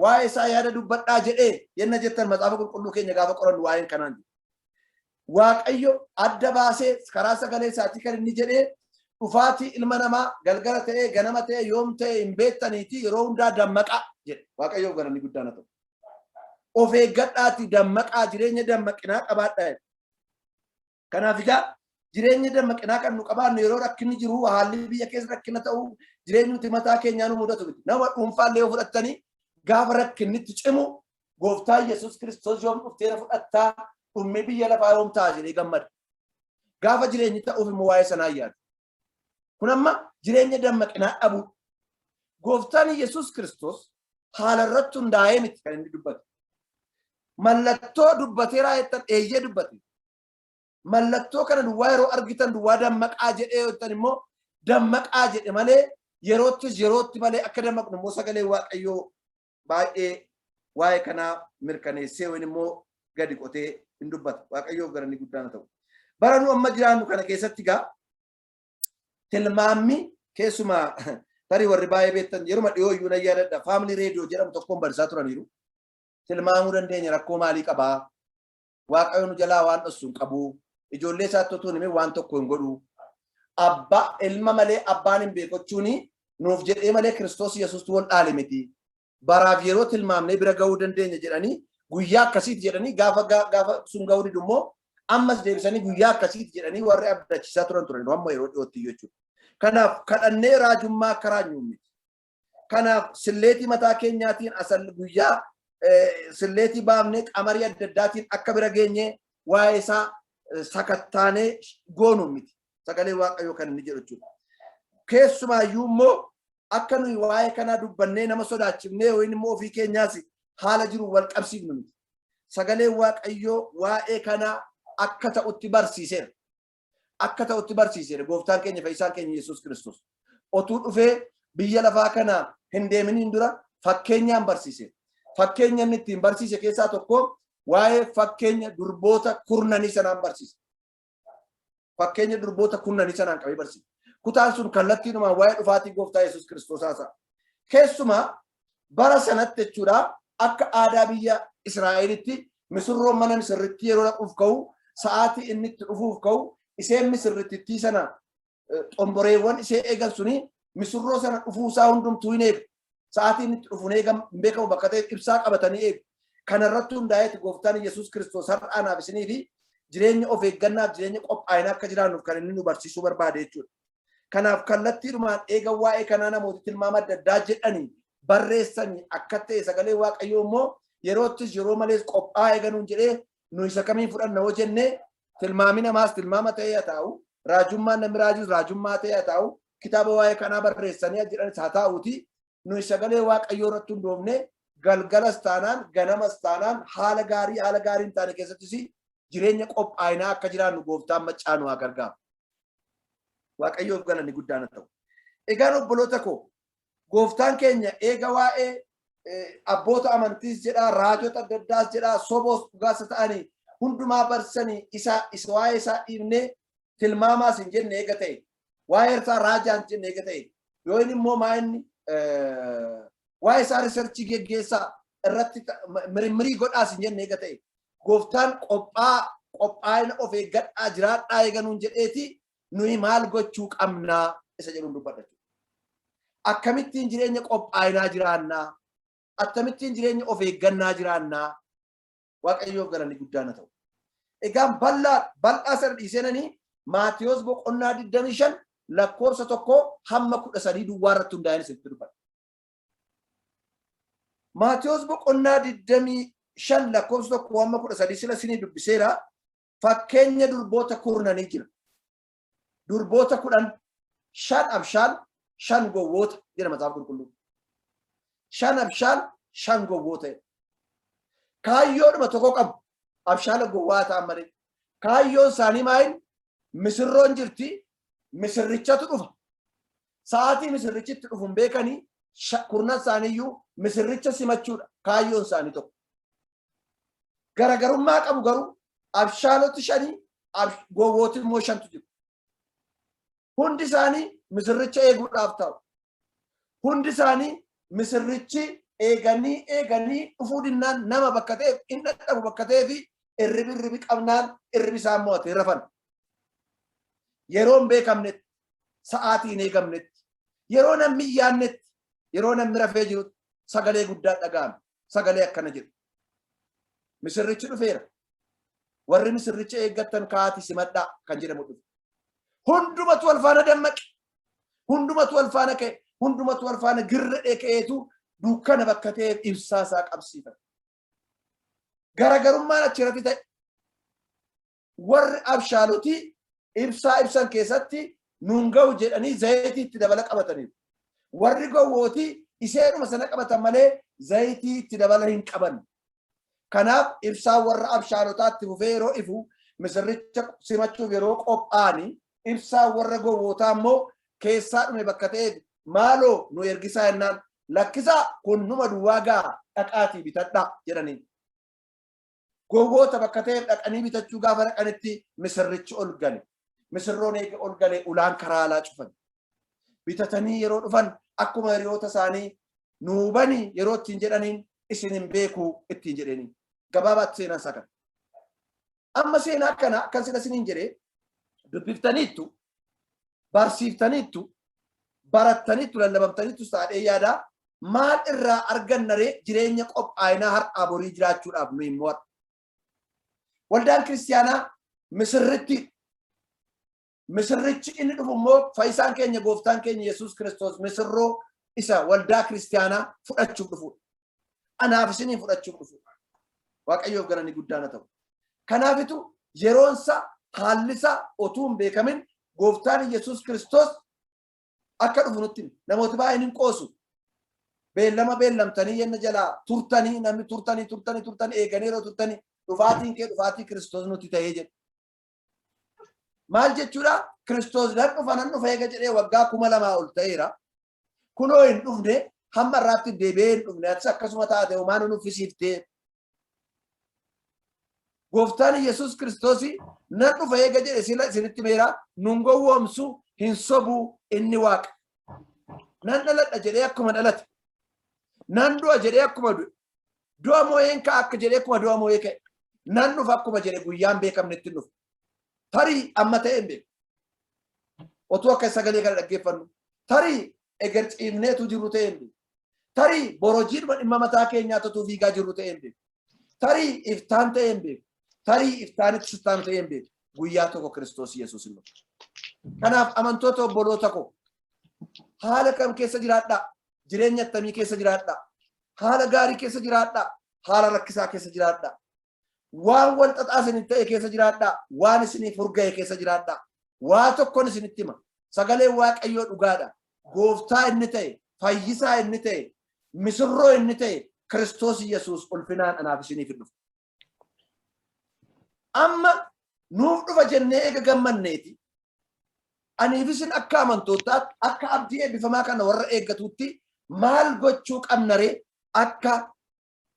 waa'ee isaa yaada dubbadhaa jedhee yenna jettan, Macaafa Qulqulluu keenya gaafa qorannu waa'een kanaan jiru. Waaqayyo adda baasee karaa sagalee isaatii kan inni jedhee, dhufaatii ilma namaa galgala ta'ee ganama ta'ee yoom ta'e hin beektaniitii yeroo hundaa dammaqaa jedhe. Waaqayyoof galanni guddaan haa ta'u. Of eeggadhaati dammaqaa, jireenya dammaqinaa qabaadhaa jedhe. Kanaaf egaa jireenya dammaqinaa kan nu qabaannu yeroo rakkinni jiru, haalli biyya keessa rakkina ta'u, jireenyi nuti mataa keenyaa nu mudatu miti. Nama dhuunfaallee yoo fudhattanii gaafa rakkinni itti cimu, "Gooftaa Yesuus Kiristoos, yoom dhuftee na fudhattaa? Dhummi biyya lafaa yoom ta'a?" jedhee gammada. Gaafa jireenyi ta'uuf immoo waa'ee sanaa yaadu. Kun amma jireenya dammaqinaa dhabuu. Gooftaan Yesuus Kiristoos haala irratti hundaa'ee miti kan inni dubbatu. Mallattoo dubbateeraa jettan, eeyyee dubbate. Mallattoo kana duwwaa yeroo argitan duwwaa dammaqaa jedhee jettan immoo dammaqaa jedhe malee yeroottis yerootti malee akka dammaqnu immoo sagalee Waaqayyoo baay'ee waa'ee kanaa mirkaneessee yookiin immoo gadi qotee hin dubbata. Waaqayyoof galanni guddaan haa ta'u. Bara nu amma jiraannu kana keessatti gaa tilmaammi keessumaa tarii warri baay'ee beektan, yeruma dhiyoo iyyuu nan yaadadha, Family Radio jedhamu tokkoon barsiisaa turaniiru. Tilmaamuu dandeenya, rakkoo maalii qabaa? Waaqayyo nu jalaa waan dhossu hin qabu. Ijoollee isaatti utuu hin himin waan tokko hin godhu. Abbaa ilma malee abbaan hin beekochuuni nuuf jedhee malee Kiristoos Yesuustu wal dhaale miti. Baraaf yeroo tilmaamnee bira gahuu dandeenya jedhanii, guyyaa akkasiiti jedhanii, gaafa gaafa sun gahuu didu immoo ammas deebisanii guyyaa akkasiiti jedhanii warri abdachiisaa turan turan amma yeroo dhiyootti jechuudha. Kanaaf kadhannee raajummaa akka raanyuu miti. Kanaaf silleetii mataa keenyaatiin asal guyyaa silleetii baafnee qamarii adda addaatiin akka bira geenye waa'ee isaa sakattaanee goonu miti. Sagalee Waaqayyoo kan inni jedhu jechuudha. Keessumaayyuu immoo akka nuyi waa'ee kanaa dubbannee nama sodaachifnee yookiin immoo ofii keenyaas haala jiru wal qabsiifnu miti. Sagaleen Waaqayyoo waa'ee kanaa akka ta'utti barsiiseera. Akka ta'utti barsiiseera gooftaan keenya, fayyisaan keenya Yesuus Kiristoos. Otuu dhufee biyya lafaa kana hin deeminiin dura fakkeenyaan barsiiseera. Fakkeenya inni ittiin barsiise keessaa tokko waa'ee fakkeenya durboota kurnanii sanaan barsiise. Fakkeenya durboota kurnanii sanaan qabee barsiise. Kutaan sun kallattiinumaan waa'ee dhufaatii gooftaa Yesuus Kiristoos haasa'a. Keessumaa bara sanatti jechuudha, akka aadaa biyya Israa'elitti misirroon mana misirrittii yeroo dhaquuf ka'u, sa'aatii inni itti dhufuuf ka'u, isheen misirrittii sana xomboreewwan ishee eegan suni misirroo sana dhufuusaa hundumtuu hin eegu. Sa'aatii inni itti dhufu hin beekamu bakka ta'e ibsaa qabatanii eegu. Kanarratti hundaa'eeti gooftaan Yesuus Kiristoos har'a anaaf isinii fi Jireenya of eeggannaaf jireenya qophaa'inaa akka jiraannuuf kan inni nu barsiisuu barbaade jechuudha. Kanaaf kallattiidhumaan eega waa'ee kanaa namooti tilmaama adda addaa jedhanii barreessanii akka ta'e, sagalee Waaqayyoo immoo yeroottis yeroo malees qophaa'aa eeganuun jedhee, nu isa kamiin fudhanna hoo jennee, tilmaami namaas tilmaama ta'ee haa taa'u, raajummaan namni raajus raajummaa ta'ee haa taa'u, kitaaba waa'ee kanaa barreessanii jedhanis haa taa'uuti, nuyi sagalee Waaqayyoo irratti hundoofne galgalas taanaan ganamas taanaan, haala gaarii haala gaarii hin taane keessattis jireenya qophaa'inaa akka jiraannu Gooftaan maccaa nu haa gargaaru. Waaqayyoof galanni guddaan haa ta'u. Egaan obboloota koo, Gooftaan keenya eega waa'ee abboota amantiis jedhaa, raajota adda addaas jedhaa, soboos dhugaas ta'anii hundumaa barsanii isa waa'ee isaa dhiibnee tilmaamaas hin jenne eega ta'e, waa'ee isaa raajaa hin jenne eega ta'e, yoo inni immoo maa inni waa'ee isaa research geggeessaa irratti mirimmirii godhaas hin jenne eega ta'e, Gooftaan qophaa'ina of eeggadhaa jiraadhaa eeganuun jedheeti, nuyi maal gochuu qabnaa isa jedhuun dubbadha. Akkamittiin jireenya qophaa'inaa jiraannaa? Akkamittiin jireenya of eeggannaa jiraannaa? Waaqayyoof galanni guddaan haa ta'u. Egaan bal'aa bal'aa sana dhiiseenanii Maatiyos boqonnaa 25 lakkoofsa 1 hamma 13 duwwaa irratti hundaa'een isinitti dubbadha. Maatiyos boqonnaa 25 lakkoofsa 1 hamma 13 sila isinii dubbiseera. Fakkeenya durboota kurnanii jira. Durboota 10, shan abshaal, shan gowwoota jedha Macaafa Qulqulluu. Shan abshaal, shan gowwoota jedha. Kaayyoodhuma tokko qabu, abshaala gowwaa ta'an malee. Kaayyoon isaanii maayin? Misirroon jirti, misirrichatu dhufa. Sa'aatii misirrichi itti dhufu hin beekanii, kurnan isaaniiyyuu misirricha simachuudha kaayyoon isaanii tokko. Garagarummaa qabu garuu abshaaloti shanii, gowwooti immoo shantu jiru. Hundi isaanii misirricha eeguudhaaf ta'u. Hundi isaanii misirrichi eeganii eeganii dhufuu dinnaan, nama bakka ta'eef hin dadhabu bakka ta'eef, irribi irribi qabnaan irribi isaan mo'atee rafan. Yeroo hin beekamnetti, sa'aatii hin eegamnetti, yeroo namni hin yaadnetti, yeroo namni rafee jirutti sagalee guddaa dhaga'ame. Sagalee akkana jedhu: "Misirrichi dhufeera. Warri misirricha eeggattan ka'aatii simadhaa" kan jedhamu dhufe. Hundumatu wal faana dammaqe. Hundumatu wal faana ka'e. Hundumatu wal faana girradhee ka'eetu dukkana bakka ta'eef ibsaa isaa qabsiifate. Garagarummaan achirratti ta'e, warri abshaalotii ibsaa ibsan keessatti nuun ga'u jedhanii zayitii itti dabala qabataniiru. Warri gowwootii iseedhuma sana qabatan malee zayitii itti dabala hin qaban. Kanaaf ibsaan warra abshaalotaa itti fufee yeroo ifu, misirricha simachuuf yeroo qophaa'anii, ibsaan warra gowwootaa immoo keessaa dhume bakka ta'eef, "Maaloo nu ergisaa" jennaan, "Lakkisaa, kun numa duwwaa ga'a, dhaqaatii bitadhaa" jedhaniin. Gowwoota bakka ta'eef dhaqanii bitachuu gaafa dhaqanitti misirrichi ol gale. Misirroon eega ol gale ulaan karaa alaa cufan. Bitatanii yeroo dhufan, akkuma hiriyoota isaanii "Nuu bani" yeroo ittiin jedhaniin, "Isin hin beeku" ittiin jedhanii. Gabaabaatti seenaan isaa kana. Amma seenaa kana akkan sila isiniin jedhee dubbiftaniittu, barsiiftaniittu, barattaniittu, lallabamtaniittu taadhee yaadaa, maal irraa argannaree jireenya qophaa'inaa har'aa borii jiraachuudhaaf nu immoo har'a? Waldaan kiristiyaanaa misirritti. Misirrichi inni dhufu immoo fayyisaan keenya, Gooftaan keenya Yesuus Kiristoos, misirroo isa waldaa kiristiyaanaa fudhachuuf dhufudha. Anaaf isiniin fudhachuuf dhufudha. Waaqayyoof galanni guddaan haa ta'u. Kanaafitu yeroonsa haallisa otuu hin beekamin Gooftaan Yesuus Kiristoos akka dhufu nutti hime. Namooti baay'een hin qoosu. Beellama beellamtanii yenna jalaa turtanii, namni turtanii turtanii turtanii eeganii yeroo turtanii, dhufaatiin kee dhufaatii Kiristoos nutti ta'ee jedhu. Maal jechuudha? Kiristoos nan dhufa, nan dhufa eega jedhee waggaa 2000 ol ta'eera. Kunoo hin dhufne, hamma irraatti deebi'ee hin dhufne, atis akkasuma taate homaa nu nuffisiiftee. Gooftaan Yesuus Kiristoos nan dhufa eega jedhe, sila isinitti meera, nun gowwoomsu, hin sobu, inni Waaqa. Nan dhaladha jedhee akkuma dhalate. Nan du'a jedhee akkuma du'e. Du'a moo'een ka'a akka jedhee akkuma du'a moo'ee ka'e. Nan dhufa akkuma jedhe guyyaan beekamnetti dhufa. Tarii amma ta'e hin beeku. Otuu akka sagalee kana dhaggeeffannu. Tarii eger ciifneetu jirru ta'e hin beeku. Tarii borojiidhuma dhimma mataa keenyaa totuu fiigaa jirru ta'e hin beeku. Tarii iftaan ta'e hin beeku. Tarii iftaanitti sittaanu ta'ee hin beeku. Guyyaa tokko Kiristoos Yesuus hin dhufa. Kanaaf amantoota obboloota koo, haala kam keessa jiraadhaa? Jireenya attamii keessa jiraadhaa? Haala gaarii keessa jiraadhaa? Haala rakkisaa keessa jiraadhaa? Waan wal xaxaa isiniif ta'e keessa jiraadhaa? Waan isiniif hurga'e keessa jiraadhaa? Waa tokkon isinitti hima. Sagaleen Waaqayyoo dhugaadha. Gooftaa inni ta'e, fayyisaa inni ta'e, misirroo inni ta'e, Kiristoos Yesuus ulfinaan anaaf isiniif hin dhufa. Amma nuuf dhufa jennee eega gammanneeti. Aniif isin akka amantootaatti, akka abdii eebbifamaa kana warra eeggatutti maal gochuu qabna ree? Akka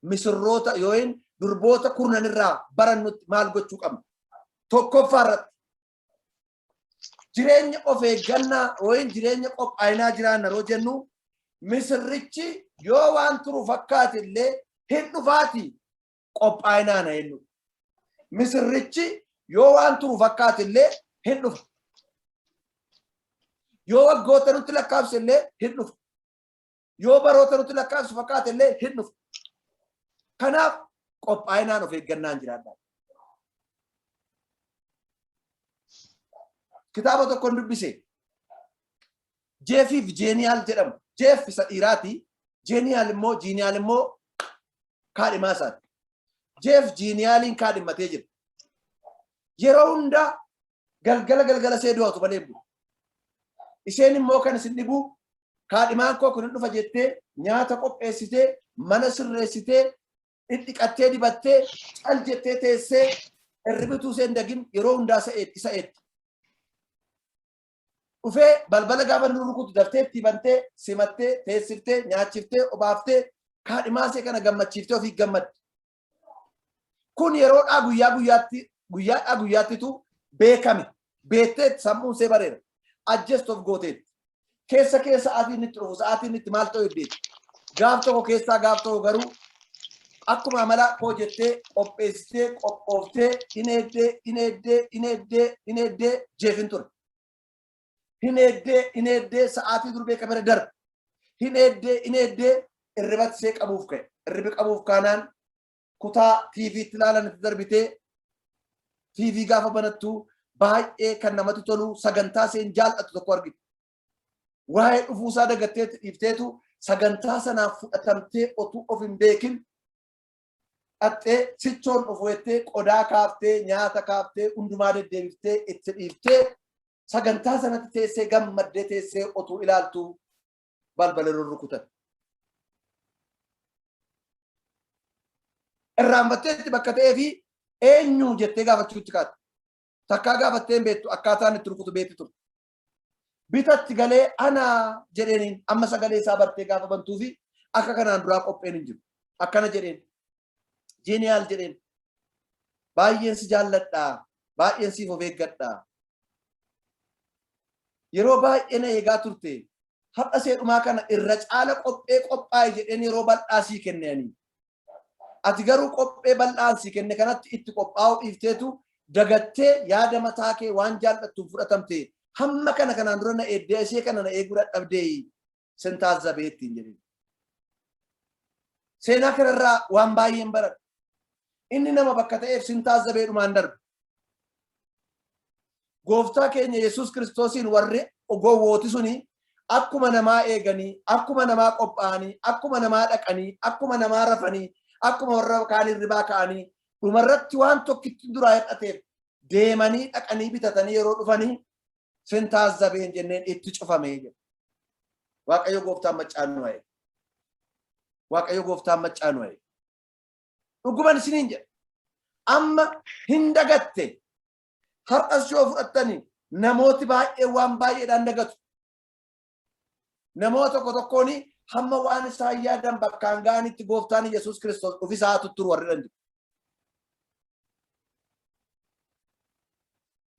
misirroota yookiin durboota kurnan irraa barannutti maal gochuu qabna? Tokkoffaa irratti jireenya of eeggannaa yookiin jireenya qophaa'inaa jiraanna yeroo jennu, misirrichi yoo waan turu fakkaate illee hin dhufaati, qophaa'inaa na jennu. Misirrichi yoo waan turu fakkaate illee hin dhufa. Yoo waggoota nutti lakkaabse illee hin dhufa. Yoo baroota nutti lakkaabsu fakkaate illee hin dhufa. Kanaaf qophaa'inaan of eeggannaan jiraadha. Kitaaba tokkon dubbise. Jeefiif Jeeniyaal jedhamu. Jeef isa dhiiraati. Jeeniyaal immoo Jiiniyaal immoo kaadhimaa isaati. Jeef Jiiniyaaliin kaadhimmatee jira. Yeroo hundaa galgala galgala ishee du'atu malee hin bulu. Isheen immoo kan isin dhibu, kaadhimaan koo kun hin dhufa jettee nyaata qopheessitee, mana sirreessitee, dhidhiqattee, dibattee, cal jettee teessee hirribituu isheen dagin yeroo hundaa isa eegdi. Dhufee balbala gaafa inni rukutu daftee itti bantee, simattee, teessiftee, nyaachiftee, obaaftee, kaadhimaa ishee kana gammachiiftee ofii gammaddi. Kun yeroodhaa guyyaa guyyaatti, guyyaadhaa guyyaattitu beekame. Beekteetti, sammuun ishee bareera. Adjust of gooteetti. Keessa keessa sa'aatii inni itti dhufu, sa'aatii inni itti maal ta'u beekti. Gaaf tokko keessaa gaaf tokko garuu akkuma amala koo jettee qopheessitee, qophooftee, hin eeddee, hin eeddee, hin eeddee, hin eeddee, jeefin ture. Hin eeddee, hin eeddee, sa'aatii dur beekamere darbe. Hin eeddee, hin eeddee, irribatti ishee qabuuf ka'e. Irribi qabuuf kaanaan kutaa TVtti ilaalan itti darbitee TV gaafa banattu baay'ee kan namatti tolu sagantaa isheen jaallattu tokko argite. Waa'ee dhufuusaa dagatteetti dhiifteetu sagantaa sanaaf fudhatamtee otuu of hin beekin dhaxxee sichoon dhufu jettee qodaa kaaftee, nyaata kaaftee, hundumaa deddeebiftee itti dhiiftee sagantaa sanatti teessee gammaddee teessee otuu ilaaltu balbala rurrukutan. Irraanfatteetti bakka ta'ee fi eenyu jettee gaafachuutti kaate. Takkaa gaafattee hin beektu, akkaataan itti rukutu beekti turte. Bitatti galee anaa jedheeniin, amma sagalee isaa bartee gaafa bantuu fi akka kanaan duraa qopheen hin jiru. Akkana jedheen. Jeeniyaal jedheen. Baay'een si jaalladha. Baay'een siif of eeggadha. Yeroo baay'ee na eegaa turte. Har'a seedhumaa kana irra caala qophee qophaa'e jedheen yeroo bal'aa sii kenne ani. Ati garuu qophee bal'aan sii kenne kanatti itti qophaa'uu dhiifteetu dagattee yaada mataa kee waan jaallattuun fudhatamte, hamma kana kanaan dura na eeddee ishee kana na eeguu dadhabdee sin taazzabee ittiin jedheen. Seenaa kanarraa waan baay'een baradha. Inni nama bakka ta'eef sin taazzabee dhumaan darbe. Gooftaa keenya Yesuus Kiristoosiin warri gowwooti suni akkuma namaa eeganii, akkuma namaa qophaa'anii, akkuma namaa dhaqanii, akkuma namaa rafanii, akkuma warra kaan hirribaa ka'anii, dhumarratti waan tokkitti duraa hir'ateef deemanii dhaqanii bitatanii yeroo dhufanii sin taazzabeen jenneen itti cufamee jedha. Waaqayyo gooftaan maccaa nu haa eegu. Waaqayyo gooftaan maccaa nu haa eegu. Dhuguman isiniin jedha. Amma hin dagatte. Har'as yoo fudhattani namooti baay'een waan baay'eedhaan dagatu. Namoota tokko tokkoon hamma waan isaan yaadan bakkaan ga'anitti gooftaan Yesuus Kiristoos ofisaa tutturu warri dhan jiru.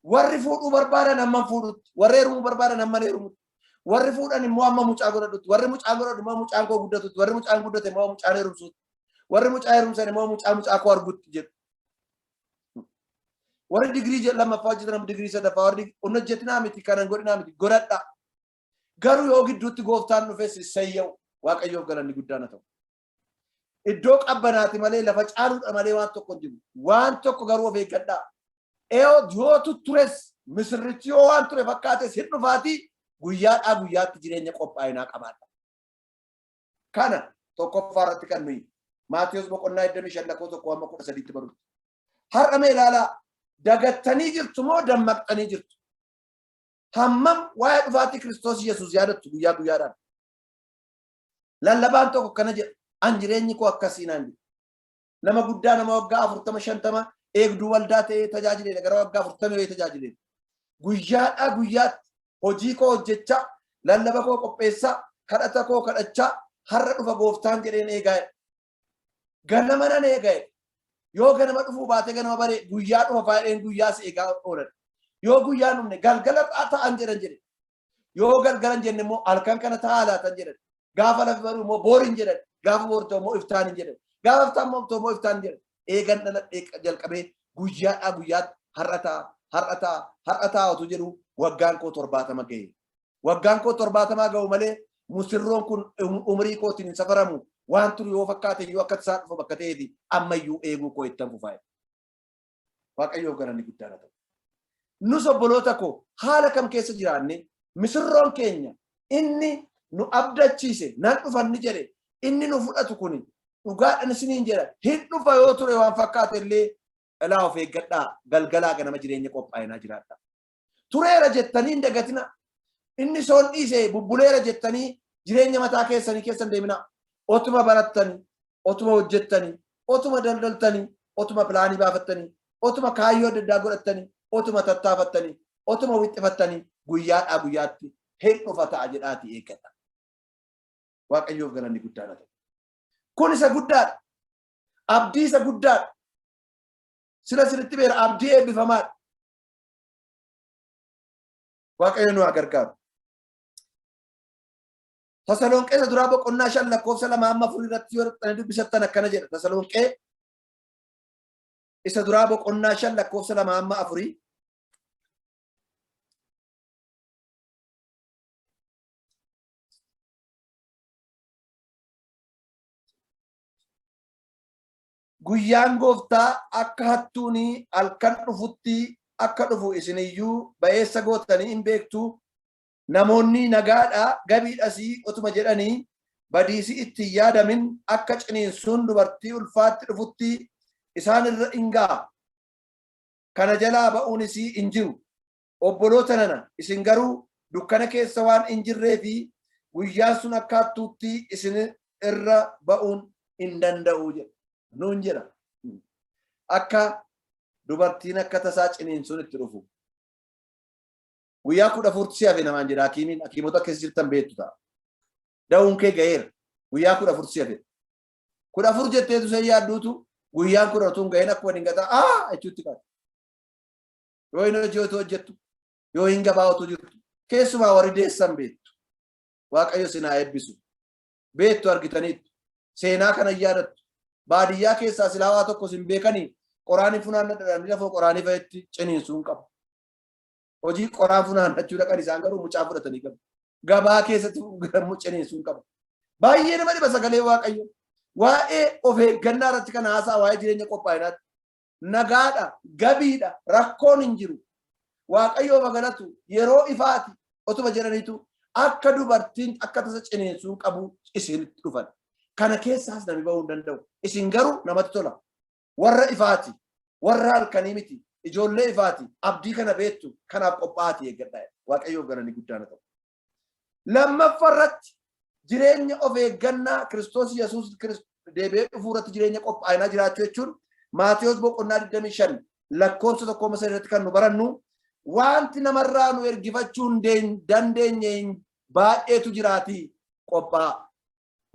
Warri fuudhuu barbaadan hamma fuudhutti, warri heerumuu barbaadan hamma heerumutti, warri fuudhan immoo hamma mucaa godhatutti, warri mucaa godhatu immoo mucaan koo guddatutti, warri mucaan guddate immoo mucaan heerumsuutti, warri mucaa heerumsan immoo mucaa mucaa koo argutti jedhu. Warri digirii lammaffaa hojjetan, digirii sadaffaa, warri hin hojjetinaa miti, kanan godhinaa miti, godhadha. Garuu yoo gidduutti gooftaan dhufes issayya'u, Waaqayyoof galanni guddaan haa ta'u. Iddoo qabbanaati malee lafa caaluudha malee waan tokko hin jiru. Waan tokko garuu of eeggadhaa. Yoo tuttures misirrichi yoo waan ture fakkaates hin dhufaatii guyyaadhaa guyyaatti jireenya qophaa'inaa qabaadha. Kana tokkoffaa irratti kan nuyi Maatiyos boqonnaa 25 lakkoofsa 1 hamma 13tti barutti. Har'a mee ilaalaa dagattanii jirtu moo dammaqxanii jirtu? Hammam waa'ee dhufaatii Kiristoos Yesuus yaadattu guyyaa guyyaadhaan? Lallabaan tokko akkana jedha. An jireenyi koo akkasii naan jedha. Nama guddaa nama waggaa 40 50 eegduu waldaa ta'ee tajaajileedha. Gara waggaa 40 wayii tajaajileedha. Guyyaadhaa guyyaatti hojii koo hojjechaa, lallaba koo qopheessaa, kadhata koo kadhachaa har'a dhufa gooftaan jedheen eegaa jedha. Ganama nan eega jedhe. Yoo ganama dhufuu baate ganama baree guyyaa dhufa faayideen guyyaa si eegaa oolan. Yoo guyyaan dhumne galgala ta'an jedhan jedhe. Yoo galgala hin jenne immoo halkan kana ta'aa laatan jedhan. Gaafa lafi bari'u immoo boor hin jedhan. Gaafa boor ta'u immoo iftaan hin jedhan. Gaafa iftaan immoo ta'u immoo iftaan hin jedhan. Eegan dhaladhee jalqabee guyyaadhaa guyyaatti har'a ta'a, har'a ta'a, har'a ta'a otuu jedhu waggaan koo 70 ga'e. Waggaan koo 70 ga'u malee musirroon kun umrii kootiin hin safaramu waan turu yoo fakkaate iyyuu akka tasaa dhufa bakka ta'eeti ammayyuu eeguu koo ittan fufaa. Waaqayyoof galanni guddaan haa ta'u. Nus obboloota koo haala kam keessa jiraanne misirroon keenya inni nu abdachiise nan dhufa inni jedhe inni nu fudhatu kuni dhugaadhaan isiniin jedha hin dhufa yoo ture waan fakkaate illee ilaa of eeggadhaa galgalaa ganama jireenya qophaa'inaa jiraadha. Tureera jettanii hin dagatina. Inni soon dhiise bubbuleera jettanii jireenya mataa keessanii keessa hin deemina. Otuma barattanii, otuma hojjettanii, otuma daldaltanii, otuma pilaanii baafattanii, otuma kaayyoo adda addaa godhattanii, otuma tattaafattanii, otuma wixxifattanii guyyaadhaa guyyaatti hin dhufa ta'a jedhaatii eeggadha. Waaqayyoof galanni guddaan haa ta'u. Kun isa guddaadha. Abdii isa guddaadha. Sila sinitti beera abdii eebbifamaadha. Waaqayyo nu haa gargaaru. Tasalonqee isa duraa boqonnaa 5 lakkoofsa 2 hamma 4 irratti yoo dhaqxanii dubbisattan akkana jedha. Tasalonqee isa duraa boqonnaa 5 lakkoofsa 2 hamma 4. Guyyaan gooftaa akka hattuun halkan dhufutti akka dhufu isin iyyuu ba'eessa gootanii in beektu. Namoonni nagaadha, gabiidhas otuma jedhanii badiisi itti hin yaadamin akka ciniinsuun dubartii ulfaatti dhufutti isaan irra in ga'a. Kana jalaa ba'uunis hin jiru. Obboloota nana, isin garuu dukkana keessa waan hin jirree fi guyyaan sun akka hattuutti isin irra ba'uun hin danda'u jedha. Nuun jedha. Akka dubartiin akka tasaa ciniinsuun itti dhufu. Guyyaa 14 si hafe namaan jedha hakiimiin hakiimota keessa jirtan beektu ta'a. Da'uun kee ga'eera. Guyyaa 14 si hafe. 14 jetteetu sen yaadduutu guyyaan kudha utuu hin ga'in akkuma dingataa aa jechuutti qabu. Yoo hin hojii otoo hojjettu, yoo hin gabaa otoo jirtu, keessumaa warri deessan beektu. Waaqayyo isin haa eebbisu. Beektu argitaniittu. Seenaa kana hin yaadattu. Baadiyyaa keessaa silaa waa tokko isin beekanii qoraanii funaannadha lafoo qoraanii fa'itti ciniinsuu hin qabu. Hojii qoraan funaannachuu dhaqan isaan garuu mucaa fudhatanii galu. Gabaa keessatti ciniinsuu hin qabu. Baay'ee nama dhiba sagalee Waaqayyo. Waa'ee of eeggannaa irratti kan haasa'a waa'ee jireenya qophaa'inaatti. Nagaadha, gabiidha, rakkoon hin jiru. Waaqayyoof haa galatu yeroo ifaati otuma jedhaniitu akka dubartiin akka tasa ciniinsuun qabu isinitti dhufan. Kana keessaas namni ba'uu hin danda'u. Isin garuu namatti tola. Warra ifaati, warra halkanii miti, ijoollee ifaati, abdii kana beektu, kanaaf qophaa'aati eeggadhaa. Waaqayyoof galanni guddaan haa ta'u. Lammaffaa irratti jireenya of eeggannaa Kiristoos Yesuus deebi'ee dhufuu irratti jireenya qophaa'inaa jiraachuu jechuun Maatewos boqonnaa 25 lakkoofsa 1 irratti kan nu barannu wanti namarraa nu ergifachuu hin dandeenye baay'eetu jiraatii qophaa'a.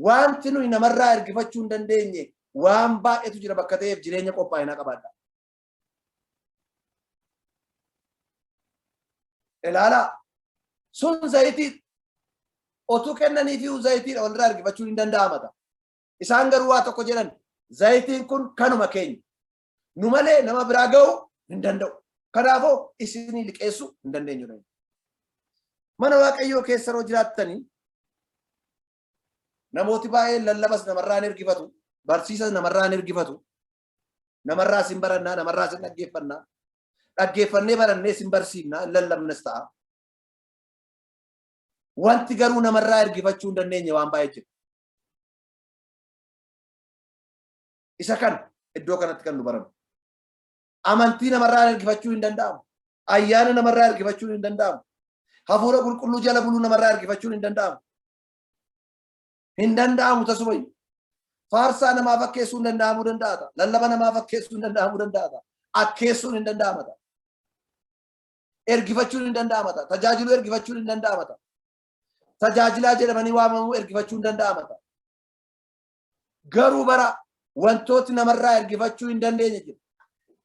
Wanti nuyi namarraa ergifachuu hin dandeenye waan baay'eetu jira bakka ta'eef jireenya qophaa'inaa qabaadha. Ilaalaa sun zayitii otuu kennaniifi zayitiidha walirraa ergifachuun hin danda'amata. Isaan garuu waa tokko jedhan zayitiin kun kanuma keenya. Nu malee nama biraa ga'uu hin danda'u. Kanaafuu isinii liqeessuu hin dandeenyu. Mana Waaqayyoo keessa yeroo jiraattanii namooti baay'een lallabas namarraa hin ergifatu. Barsiisa namarraa hin ergifatu. Namarraa sin barannaa, namarraa sin dhaggeeffannaa. Dhaggeeffannee barannee sin barsiifnaa, hin lallabnes ta'a. Wanti garuu namarraa ergifachuu hin dandeenye waan baay'ee jira. Isa kana iddoo kanatti kan nu barannu. Amantii namarraa ergifachuu hin danda'amu. Ayyaana namarraa ergifachuun hin danda'amu. Hafuura qulqulluu jala buluu namarraa ergifachuun hin danda'amu. Hin danda'amu tasumayyuu. Faarsaa namaa fakkeessuu hin danda'amuu danda'a. Lallaba namaa fakkeessuu hin danda'amuu danda'a. Akkeessuun hin danda'ama. Ergifachuun hin danda'ama. Tajaajiluu ergifachuun hin danda'ama. Tajaajilaa jedhamanii waamamuu ergifachuu hin danda'ama. Garuu bara wantooti namarraa ergifachuu hin dandeenye jira.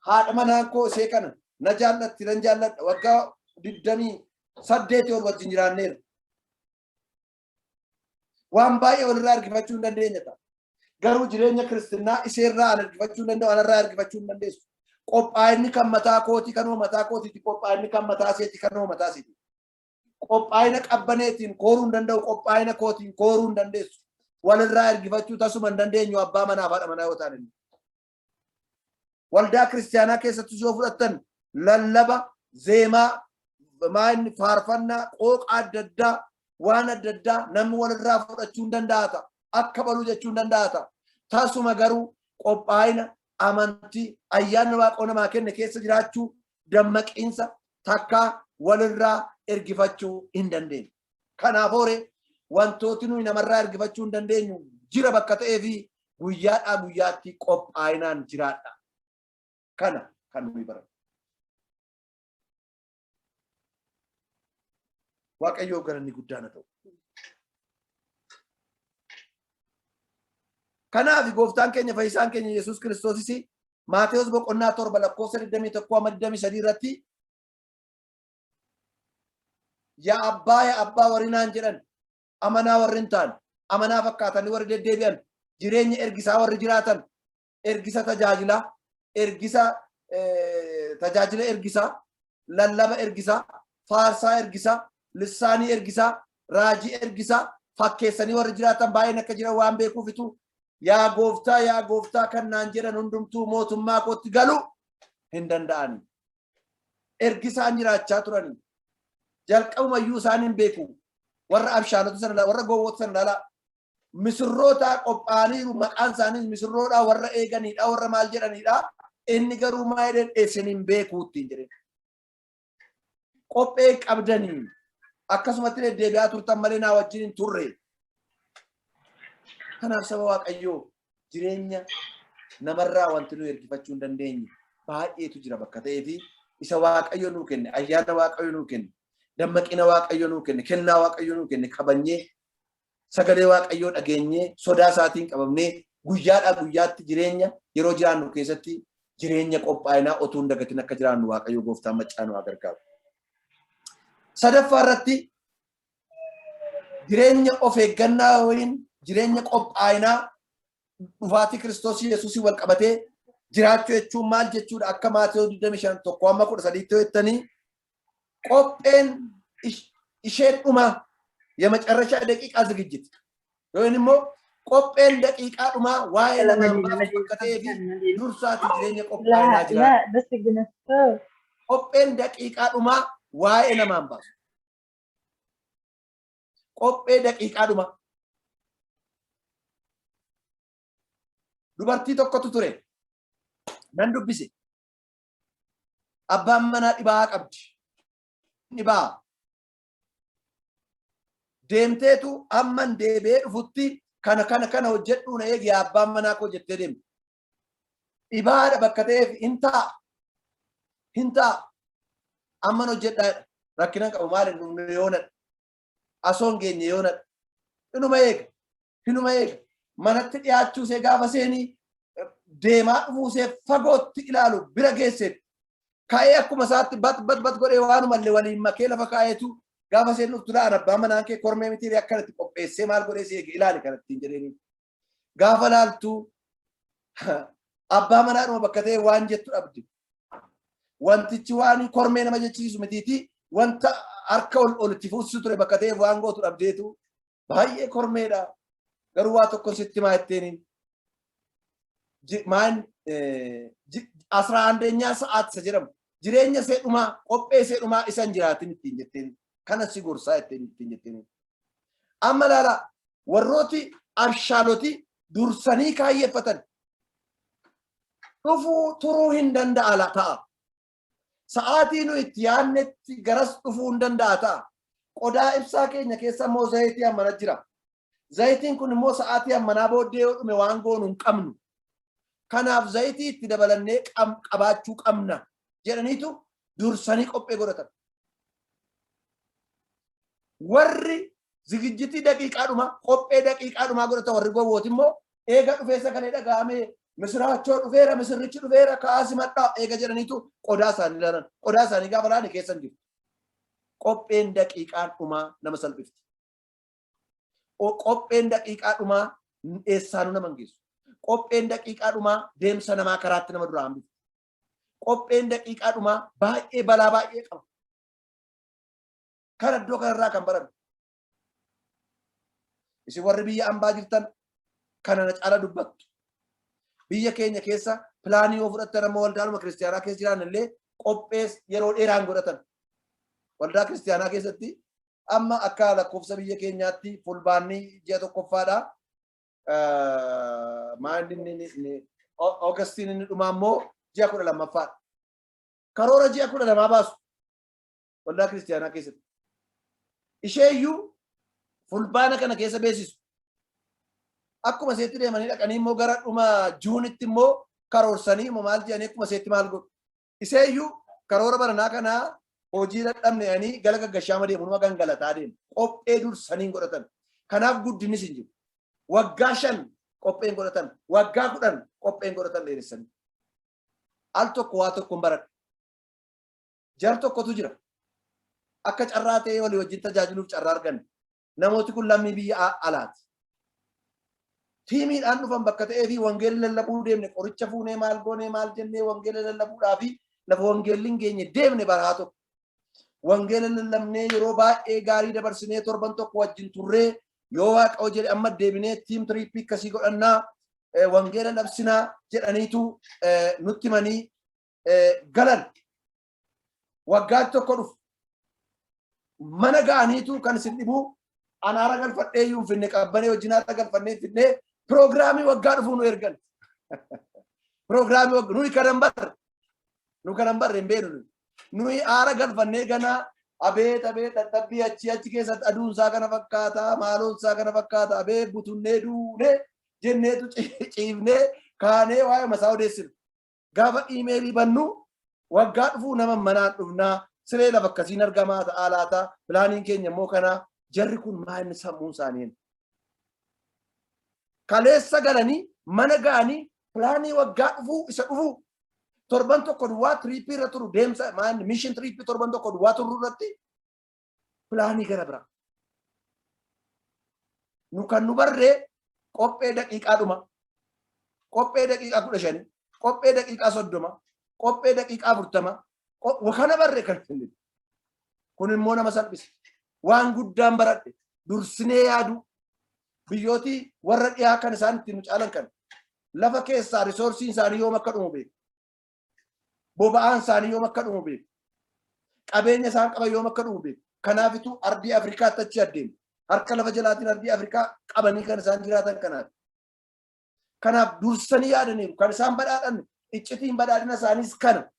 Haadha manaa koo ishee kana na jaallatti, nan jaalladha, waggaa 28 ol wajjin jiraanneera. Waan baay'ee walirraa ergifachuu hin dandeenya ta'a. Garuu jireenya kiristinnaa isheerraa an ergifachuu hin danda'u, anarraa ergifachuu hin dandeessu. Qophaa'inni kan mataa kootii kanuma mataa kootiiti, qophaa'inni kan mataa isheeti kanuma mataa isheeti. Qophaa'ina qabbaneetiin kooruu hin danda'u, qophaa'ina kootiin kooruu hin dandeessu. Walirraa ergifachuu tasuma hin dandeenyu abbaa manaa fi haadha manaa yoo ta'an illee. Waldaa kiristiyaanaa keessattis yoo fudhattan lallaba, zeemaa, maayinni faarfannaa, qooqa adda addaa, waan adda addaa namni walirraa fudhachuu hin danda'a ta'a. Akka baluu jechuu hin danda'a ta'a. Tasuma garuu qophaa'ina, amantii, ayyaanni waaqoo namaa kenne keessa jiraachuu, dammaqiinsa takkaa walirraa ergifachuu hin dandeenyu. Kanaaf hoore wantooti nuyi namarraa ergifachuu hin dandeenyu jira bakka ta'ee fi guyyaadhaa guyyaatti qophaa'inaan jiraadha. Kana kan nuyi barannu. Waaqayyoof galanni guddaan haa ta'u. Kanaaf gooftaan keenya fayyisaan keenya Yesuus Kiristoosis Maatewos boqonnaa 7 lakkoofsa 21 amma 23 irratti, yaa abbaa, yaa abbaa warri naan jedhan amanaa warri hin taane, amanaa fakkaatanii warri deddeebi'an, jireenya ergisaa warri jiraatan, ergisa tajaajilaa, ergisa tajaajila ergisaa, lallaba ergisaa, faarsaa ergisaa, lissaanii ergisaa, raajii ergisaa fakkeessanii warri jiraatan baay'een akka jiran waan beekuufitu, yaa gooftaa, yaa gooftaa kan naan jedhan hundumtuu mootummaa kootti galuu hin danda'ani. Ergisaan jiraachaa turanii. Jalqabumayyuu isaan hin beeku. Warra abshaalota sana, warra gowwoota sana ilaalaa. Misirrootaa qophaa'aniiru, maqaan isaaniis misirroodhaa, warra eeganiidha, warra maal jedhaniidha. Inni garuu maa jedheen? Isin hin beekuu ittiin jedheen. Qophee qabdanii akkasumatti deddeebi'aa turtan malee naa wajjin hin turre. Kanaaf saba Waaqayyoo, jireenya namarraa wanti nu ergifachuu hin dandeenye baay'eetu jira bakka ta'ee fi isa Waaqayyo nuu kenne, ayyaana Waaqayyo nuu kenne, dammaqina Waaqayyo nuu kenne, kennaa Waaqayyo nuu kenne kabanyee, sagalee Waaqayyoo dhageenyee, sodaa isaatiin qabamnee, guyyaadhaa guyyaatti jireenya yeroo jiraannu keessatti jireenya qophaa'inaa otuu hin dagatin akka jiraannu Waaqayyo gooftaan maccaa nu haa gargaaru. Sadaffaa irratti jireenya of eeggannaa waliin jireenya qophaa'inaa dhufaatii Kiristoos Yesuusii wal qabatee jiraachuu jechuun maal jechuudha? Akka Maatewos 25 1 amma 13tti yoo jettanii, qopheen isheen dhumaa የመጨረሻ ደቂቃ ዝግጅት yookiin immoo qopheen daqiiqaa dhumaa waa'ee namaan baasu akka ta'ee fi dursaati jireenya qophaa'inaa jiraatu. Qopheen daqiiqaa dhumaa waa'ee namaan baasu. Qophee daqiiqaa dhumaa. Dubartii tokkotu ture. Nan dubbise. Abbaan manaa dhibaa'aa qabdi. Dhibaa'aa. Deemteetu amman deebi'ee dhufutti kana kana kana hojjedhuu na eegi abbaan manaa koo jettee deemte. Dhibaadha bakka ta'eef hin ta'a. Hin ta'a. Amman hojjedhaadha. Rakkina qabu, maal hin dhumne yoonadha. Asoo hin geenye yoonadha. Inuma eega. Inuma eega. Manatti dhiyaachuu ishee gaafa seenii deemaa dhufuu ishee fagootti ilaalu bira geesseetti. Ka'ee akkuma isaatti bat bat bat godhee waanumallee waliin makee lafa kaa'eetu, gaafa isheen dhuftu, laan abbaa manaan kee kormee mitiiree akkanatti qopheessee maal godhee si eege, ilaali kanattiin jedheeni. Gaafa laaltu abbaa manaadhuma bakka ta'e waan jettu dhabde. Wantichi waan kormee nama jechisiisu mitiiti, wanta harka ol olitti fuusisu ture bakka ta'eef waan gootu dhabdeetu, baay'ee kormeedha. Garuu waa tokko sitti maa jetteeniin. Maan 11ኛ ሰዓት isa jedhamu, jireenya ishee dhumaa, qophee ishee dhumaa isa hin jiraatin ittiin jetteen, kana si gorsaa ittiin jetteen. Amma laala, warrooti abshaaloti dursanii kaayyeeffatan dhufuu turuu hin danda'a ta'a. Sa'aatii nu itti yaadnetti garas dhufuu hin danda'a ta'a. Qodaa ibsaa keenya keessa immoo zayitii hammana jira. Zayitiin kun immoo sa'aatii hammanaa booddee yoo dhume waan goonu hin qabnu. Kanaaf zayitii itti dabalannee qabaachuu qabna jedhaniitu dursanii qophee godhatan. Warri zigijjitii daqiiqaadhuma, qophee daqiiqaadhumaa godhatan, warri gowwooti immoo, eega dhufee sagalee dhaga'amee, "Misiraachoo dhufeera, misirrichi dhufeera, ka'aa simadhaa," eega jedhaniitu qodaa isaanii ilaalan. Qodaa isaanii gaafa ilaalan keessa hin jiru. Qopheen daqiiqaan dhumaa nama salphifti. Qopheen daqiiqaa dhumaa eessaanuu nama hin geessu. Qopheen daqiiqaa dhumaa deemsa namaa karaatti nama duraa hambifti. Qopheen daqiiqaa dhumaa baay'ee balaa baay'ee qaba. Kan iddoo kanarraa kan barannu. Isin warri biyya ambaa jirtan kana na caala dubbattu. Biyya keenya keessa pilaanii yoo fudhattan, amma waldaanuma kiristiyaanaa keessa jiran illee qophee yeroo dheeraan godhatan. Waldaa kiristiyaanaa keessatti amma akka lakkoofsa biyya keenyaatti Fulbaanni ji'a tokkoffaadha. Maalli inni Oogustiin inni dhumaa immoo ji'a 12ffaadha. Karoora ji'a 12 baasu waldaa kiristiyaanaa keessatti. Isheeyyuu Fulbaana kana keessa beeksisu. Akkuma seetti deemanii dhaqanii immoo gara dhuma Juunitti immoo karoorsanii immoo maal jedhanii akkuma seetti maal godhu. Iseeyyuu karoora baranaa kanaa hojii dadhabne jedhanii gala gaggashaama deemu, numa gangalataa deemu. Qophee dursanii hin godhatan. Kanaaf guddinis hin jiru. Waggaa 5 qopheen godhatan. Waggaa 10 qopheen godhatan dheeressanii. Al tokko waa tokko hin baradhe. Jar tokkotu jira. Akka carraa ta'ee walii wajjin tajaajiluuf carraa arganne. Namooti kun lammii biyya alaati. Tiimiidhaan dhufan bakka ta'ee fi wangeela lallabuu deemne, qoricha fuunee, maal goonee, maal jennee, wangeela lallabuudhaa fi lafa wangeelli hin geenye deemne baraa tokko. Wangeela lallabnee, yeroo baay'ee gaarii dabarsinee, torban tokko wajjin turree, yoo Waaqa jedhe amma deebinee team trip akkasii godhannaa, wangeela labsinaa jedhaniitu nutti himanii galan. Waggaa tokko dhufu. Mana ga'aniitu kan isin dhibuu anaara galfadhee iyyuu hin finne, qabbanee wajjin haara galfannee hin finne, piroogiraamii waggaa dhufuu nu ergan. Piroogiraamii waggaa nuyi kanan barre, nu kanan barre hin beeknu nuyi. Nuyi aara galfannee ganaa, abeet abeet, dadhabbii achi achi keessatti aduunsaa kana fakkaata, maaloonsaa kana fakkaata, abeet butunnee duunee jenneetu ciifnee kaanee waa'ee masaa odeessinu. Gaafa iimeelii bannu, waggaa dhufuu nama manaan dhufnaa, siree lafa akkasiin argamaa ta'aa laata, pilaaniin keenya immoo kana. Jarri kun maal inni sammuun isaanii? Kaleessa galanii mana ga'anii pilaanii waggaa dhufuu isa dhufuu, torban tokko duwwaa trip irra turu, deemsa maal mission trip torban tokko duwwaa turru irratti pilaanii gara biraa. Nu kan nu barree qophee daqiiqaa dhuma, qophee daqiiqaa 15, qophee daqiiqaa 30, qophee daqiiqaa 40 kana barree kan kun immoo nama salphisa. Waan guddaan baradhe, dursinee yaadu. Biyyooti warra dhiyaa kan isaan ittiin nu caalan kan lafa keessaa resourceiin isaanii yoom akka dhumu beeku. Boba'aan isaanii yoom akka dhumu beeku. Qabeenya isaan qaban yoom akka dhumu beeku. Kanaafitu ardii Afrikaatti achi adeemu. Harka lafa jalaatiin ardii Afrikaa qabanii kan isaan jiraatan kanaaf. Kanaaf dursanii yaadaniiru. Kan isaan badhaadhan, iccitiin badhaadhina isaaniis kana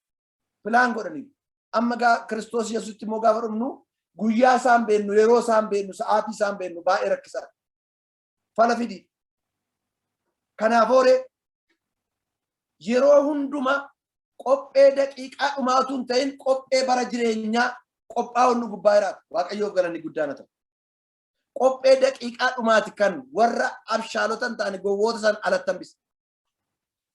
plan godhaniiru. Amma gaa Kiristoos Yesuusitti immoo gaafa dhufnu, guyyaa isaan beennu, yeroo isaan beennu, sa'aatii isaan beennu baay'ee rakkisaadha. Fala fidi. Kanaaf hooree yeroo hundumaa qophee daqiiqaa dhumaatu hin ta'in, qophee bara jireenyaa qophaa'uun nu gubbaa jiraata. Waaqayyoof galanni guddaan haa ta'u. Qophee daqiiqaa dhumaati kan warra abshaalota hin taane, gowwoota san alatti hambise.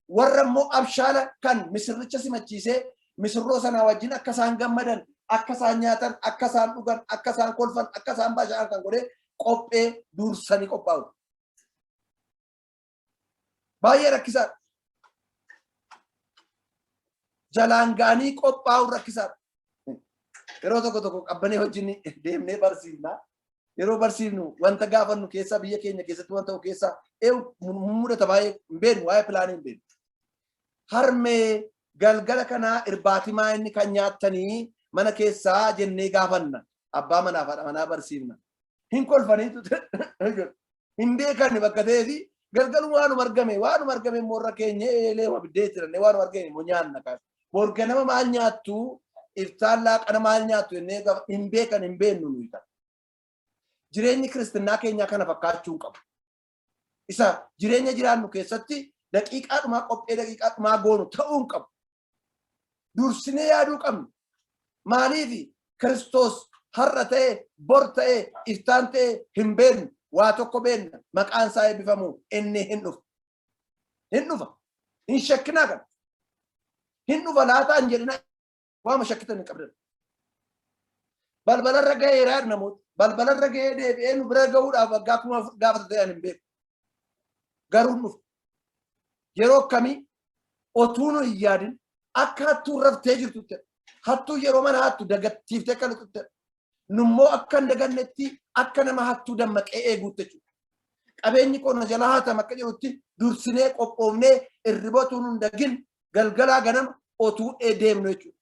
Warra immoo abshaala kan misirricha simachiisee, misirroo sanaa wajjin akka isaan gammadan, akka isaan nyaatan, akka isaan dhugan, akka isaan kolfan, akka isaan basha'an kan godhee qophee dursanii qophaa'u. Baay'ee rakkisaadha. Jalaan ga'anii qophaa'uun rakkisaadha. Yeroo tokko tokko qabbanee wajjin deemnee barsiifna. Yeroo barsiifnu wanta gaafannu keessaa, biyya keenya keessatti wanta ta'u keessaa mudata baay'ee hin beeknu, waa'ee pilaanii hin beeknu. Harmee, galgala kanaa irbaatimaa inni kan nyaattanii mana keessaa jennee gaafanna. Abbaa manaaf haadha manaa barsiifna. Hin kolfaniitu hin beekan bakka ta'eefi galgaluma waanuma argame, waanuma argame immoo irra keenya eelee biddee jirannee waanuma argame immoo nyaanna kaas. Bor ganama maal nyaattu, iftaan laaqana maal nyaattu jennee hin beekan, hin beennu nuyi kana. Jireenyi kiristinnaa keenyaa kana fakkaachuu hin qabu. Isa jireenya jiraannu keessatti daqiiqaa dhumaa qophee daqiiqaa dhumaa goonu ta'uu hin qabu. Dursinee yaaduu qabna. Maaliif? Kiristoos har'a ta'e, bor ta'e, iftaan ta'e hin beeknu. Waa tokko beekna, maqaan isaa eebbifamu, inni hin dhufa. Hin dhufa. Hin shakkinaa kana. Hin dhufa laataa hin jedhina, waama shakkitan hin qabdan. Balbalarra ga'eera namoota. Balbalarra ga'ee deebi'ee nu bira ga'uudhaaf waggaa 4000 gaafata ta'an hin beeku. Garuu hin dhufa. Yeroo akkamii? Otuu nu hin yaadin, akka hattuun raftee jirtutti. Hattuu yeroo mana hattu dagattiiftee akka lixutti. Nummoo akka hin dagannetti, akka nama hattuu dammaqee eeguutti jechuudha. Qabeenyi koo na jalaa hatama akka jedhutti dursinee qophoofnee irriba otuu nu hin dagin galgalaa ganama otuu deemnu jechuudha.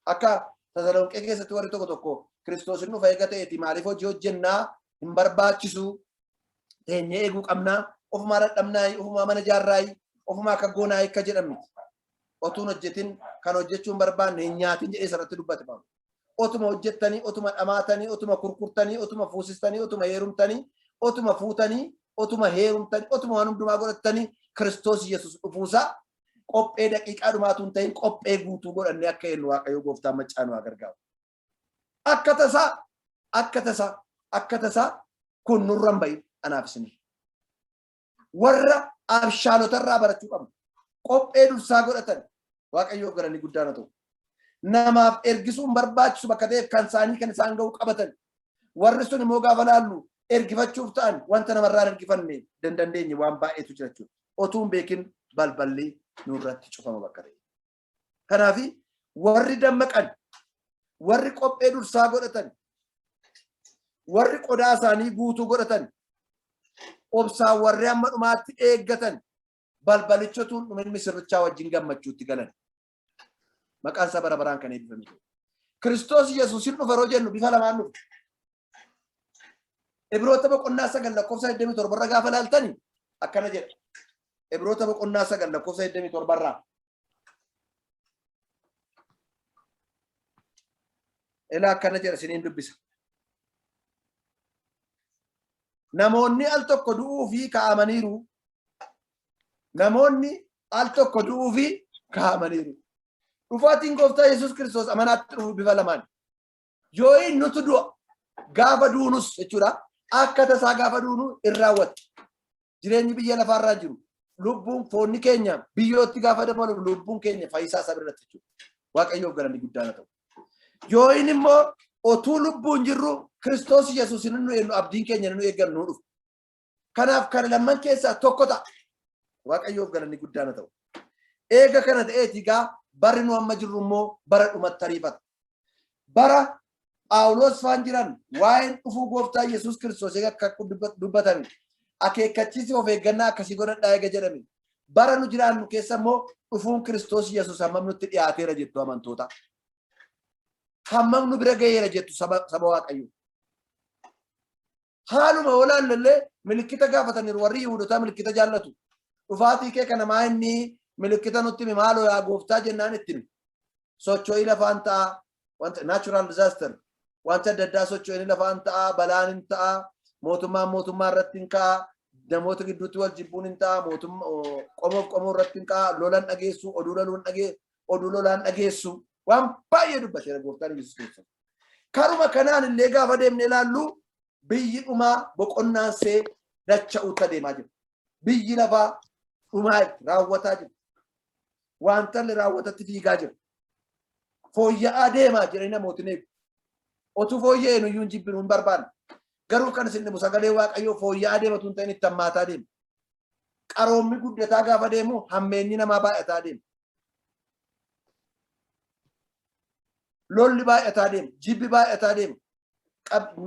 Akka Tasalonqee keessatti warri tokko tokko Kiristoos hin dhufa eega ta'eeti maaliif hojii hojjennaa, hin barbaachisu, teenyee eeguu qabnaa, ofumaa dhadhabnaayi, ofumaa mana jaarraayi, ofumaa akka goonaayi akka jedhan miti. Otuun hojjetin kan hojjechuu hin barbaanne hin nyaatin jedhee isarratti dubbate Phaawulos. Otuma hojjettanii, otuma dhamaatanii, otuma kurkurtanii, otuma fuusistanii, otuma heerumtanii, otuma fuutanii, otuma heerumtanii, otuma waan hundumaa godhattanii Kiristoos Yesuus dhufuusaa qophee daqiiqaa dhumaatu hin ta'in qophee guutuu godhannee akka jennu Waaqayyo gooftaan maccaa nu haa gargaaru. Akka tasaa, akka tasaa, akka tasaa kun nurra hin bahin anaaf isinii. Warra abshaalotarraa barachuu qabna. Qophee dursaa godhatan. Waaqayyoof galanni guddaan haa ta'u. Namaaf ergisuun barbaachisu bakka ta'eef kan isaanii kan isaan ga'u qabatan. Warri sun immoo gaafa laallu ergifachuuf ta'an wanta namarraa hin ergifanne dandeenye waan baay'eetu jira jechuudha. Otuu hin beekin balballi nurratti cufama bakka ta'e. Kanaaf warri dammaqan, warri qophee dursaa godhatan, warri qodaa isaanii guutuu godhatan, obsaan warri hamma dhumaatti eeggatan balbalicha utuu hin dhumin misirrichaa wajjin gammachuutti galan. Maqaan isaa bara baraan kan eebbifame ta'e. Kiristoos Yesuus hin dhufa yeroo jennu bifa lamaan dhufa. Ibroota boqonnaa 9 lakkoofsa 27 irra gaafa ilaaltani akkana jedha. Ibroota boqonnaa 9 lakkoofsa 27 irraa. Ilaa, akkana jedha, isiniin dubbisa. Namoonni al tokko du'uu fi kaa'amaniiru. Namoonni al tokko du'uu fi kaa'amaniiru. Dhufaatiin gooftaa Yesuus Kiristoos amanaatti dhufu bifa lamaan. Yoo inni nutu du'a gaafa duunus jechuudha. Akka tasaa gaafa duunu hin raawwatu. Jireenyi biyya lafaarraa jiru. Lubbuun foonni keenya biyyootti gaafa dabalu lubbuun keenya fayyisaa isaa biratti jechuudha. Waaqayyoof galanni guddaan haa ta'u. Yoo inni immoo otuu lubbuun jirru Kiristoos Yesuus inni nu eenyu abdiin keenya nu eeggannu nu dhufu. Kanaaf kana lamman keessaa tokko ta'a. Waaqayyoof galanni guddaan haa ta'u. Eega kana ta'eeti egaa barri nu amma jirru immoo bara dhumatti ariifata. Bara Phaawulos faan jiran waa'een dhufuu gooftaa Yesuus Kiristoos eega akka dubbatame, akeekkachiisi of eeggannaa akkasii godhadhaa eega jedhame, bara nu jiraannu keessa immoo dhufuun Kiristoos Yesuus hammam nutti dhiyaateera jettu, amantoota? Hammam nu bira ga'eera jettu, saba Waaqayyoo? Haaluma olaallallee milikkita gaafataniiru. Warri Yihuudotaa milikkita jaallatu. Dhufaatii kee kana maa inni milikkita nutti himi maaloo yaa gooftaa jennaan itti himi. Socho'ii lafaan ta'a, wanta natural disaster, wanta adda addaa socho'ii lafaan ta'a, balaan hin ta'a, mootummaan mootummaa irratti hin ka'a, namoota gidduutti wal jibbuun hin ta'a, mootummaa qomoof qomoo irratti hin ka'a, lolan dhageessu, oduu loluun dhagee, oduu lolaan dhageessu, waan baay'ee dubbateera gooftaan Yesuus Kiristoos. Karuma kanaan illee gaafa deemnee ilaallu biyyi dhumaa boqonnaan see dacha'uutti adeemaa jira. Biyyi lafaa dhumaa itti raawwataa jira. Wanta illee raawwatatti fiigaa jira. Fooyya'aa deemaa jedhanii namootni eegu. Otuu fooyya'ee nuyyuu hin jibbinu, hin barbaanne. Garuu kan isin dhibu sagalee Waaqayyoo fooyya'aa deematu hin ta'in itti hammaataa deema. Qaroommi guddataa gaafa deemu hammeenyi namaa baay'ataa deema. Lolli baay'ataa deema. Jibbi baay'ataa deema.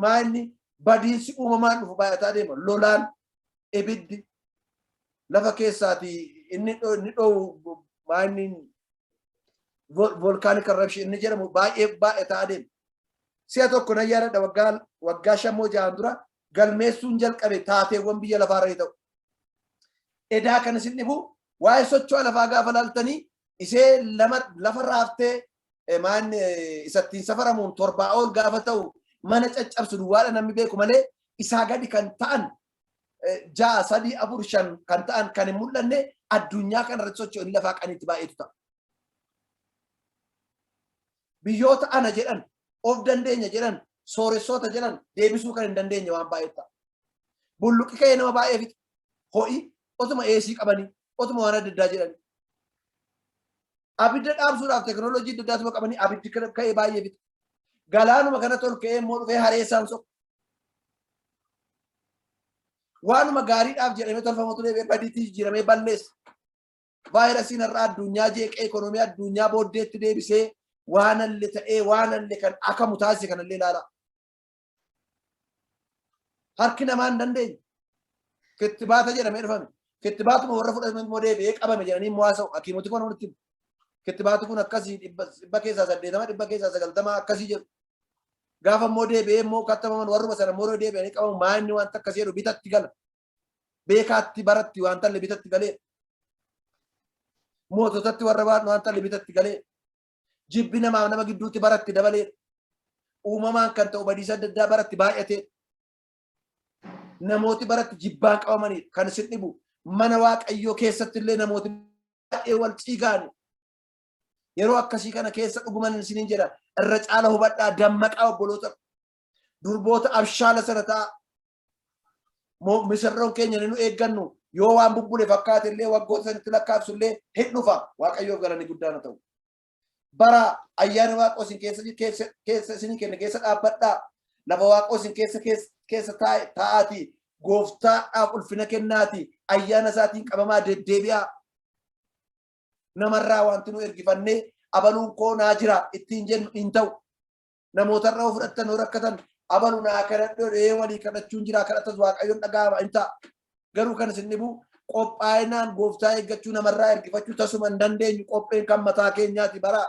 Maayinni badiinsi uumamaan dhufu baay'ataa deema. Lolaan, ibiddi, lafa keessaati Inni dho'u maanni volcanic eruption inni jedhamu baay'ee baay'ataa adeema. Si'a tokko nan yaadadha, waggaa 5 moo 6n dura galmeessuun jalqabe taateewwan biyya lafaarra ta'u. Edaa kan isin dhibu waa'ee socho'a lafaa gaafa laaltanii isee lama lafa raaftee maan isattiin safaramuun 7 ol gaafa ta'u mana caccabsu duwwaadha namni beeku malee, isaa gadi kan ta'an 6, 3, 4, 5 kan ta'an kan hin mul'anne addunyaa kanarratti socho'anii lafaa qaniitti baay'eetu ta'a. Biyyoota ana jedhan, of dandeenya jedhan, sooressoota jedhan deebisuu kan hin dandeenye waan baay'eetu ta'a. Bulluqi ka'ee nama baay'ee fixa. Ho'i otuma eesii qabanii, otuma waan adda addaa jedhanii. Abidda dhaamsuudhaaf teekinooloojii adda addaatuma qabanii abiddi ka'ee baay'ee fixa. Galaanuma kana tol ka'ee immoo dhufee haree isaan soqa. Waanuma gaariidhaaf jedhamee tolfamutu deebi'ee badiitti jijjiiramee balleessa. Vaayirasiin har'a addunyaa jeeqee ekonomii addunyaa booddeetti deebisee waan alle ta'ee waan alle kan akamu taasise kanallee ilaala. Harki namaa hin dandeenye. Kittibaata jedhamee dhufame. Kittibaatuma warra fudhatame immoo deebi'ee qabame jedhanii immoo haasa'u. Hakiimoti kun walitti himu. Kittibaati kun akkasii 80%, 90% akkasii jedhu. Gaafa immoo deebi'ee immoo kattamaman warruma sana immoo deebi'anii qabamu, maa inni wanta akkasii jedhu bitatti gala. Beekaatti baratti wanta illee bitatti galee. Moototatti warra wanta illee bitatti galee. Jibbi namaaf nama gidduutti baratti dabalee. Uumamaan kan ta'u badiisa adda addaa baratti baay'atee. Namooti baratti jibbaan qabamanidha. Kan isin dhibu mana Waaqayyoo keessatti illee namooti baay'ee wal ciigaani. Yeroo akkasii kana keessa dhuguman isiniin jedha, irra caala hubadhaa, dammaqaa obboloota. Durboota abshaala sana ta'a. Misirroon keenya ni nu eeggannu yoo waan bubbule fakkaate illee, waggoota sanitti lakkaabsu illee, hin dhufa. Waaqayyoof galanni guddaan haa ta'u. Bara ayyaana Waaqoo isin keessa keessa keessa isinii kenne keessa dhaabbadhaa. Lafa Waaqoo isin keessa keessa taa'aatii gooftaadhaaf ulfina kennaati, ayyaana isaatiin qabamaa deddeebi'aa. Namarraa wanti nu ergifannee abaluun koo naa jira ittiin jennu hin ta'u. Namootarraa yoo fudhattan, yoo rakkatan abalu naa kadhadhu jedhee walii kadhachuun jira, kadhatas Waaqayyoon dhaga'ama hin ta'a. Garuu kan isin dhibu qophaa'inaan gooftaa eeggachuu namarraa ergifachuu tasuma hin dandeenyu, qopheen kan mataa keenyaati bara.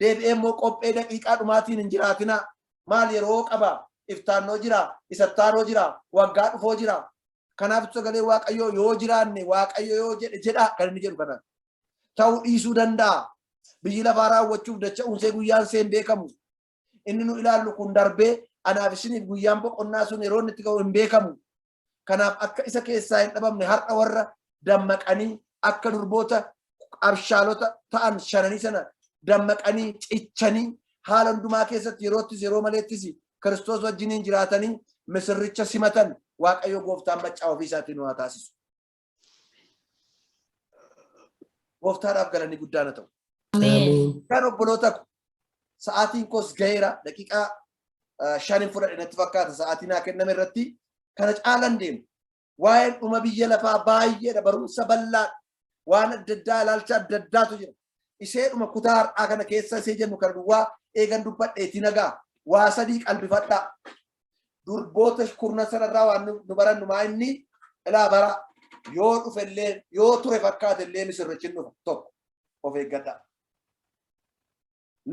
Deebi'ee immoo qophee daqiiqaa dhumaatiin hin jiraatinaa. Maal yeroo qaba? Iftaannoo jira, isattaanoo jira, waggaa dhufoo jira. Kanaaf sagalee Waaqayyoo yoo jiraanne, Waaqayyo yoo jedhe jedha kan inni jedhu kanaan. Ta'uu dhiisuu danda'a. Biyyi lafaa raawwachuuf dacha'uunsee guyyaan see hin beekamu. Inni nu ilaallu kun darbee anaaf isiniif guyyaan boqonnaa sun yeroo inni itti ga'u hin beekamu. Kanaaf akka isa keessaa hin dhabamne har'a warra dammaqanii akka durboota abshaalota ta'an shananii sana dammaqanii cichanii haala hundumaa keessatti yeroottis yeroo maleettis Kiristoos wajjiniin jiraatanii misirricha simatan Waaqayyo gooftaan maccaa ofii isaatiin nu haa taasisu. Gooftaadhaaf galanni guddaan haa ta'u. Ameen. Kan obboloota ko, sa'aatiin koos gaheera, daqiiqaa 5n fudhadhe natti fakkaata sa'aatii naa kenname irratti, kana caalan deemu. Waa'een dhuma biyya lafaa baay'eedha, barumsa bal'aa, waan adda addaa, ilaalcha adda addaatu jira. Ishee dhuma kutaa har'aa kana keessa ishee jennu kana duwwaa eegan dubbadheetii nagaa waa sadii qalbifadhaa. Durboota kurnan sanarraa waan nu barannu maa inni ilaa bara yoo dhufellee, yoo ture fakkaate illee, misirrichi dhufa, tokko of eeggadhaa.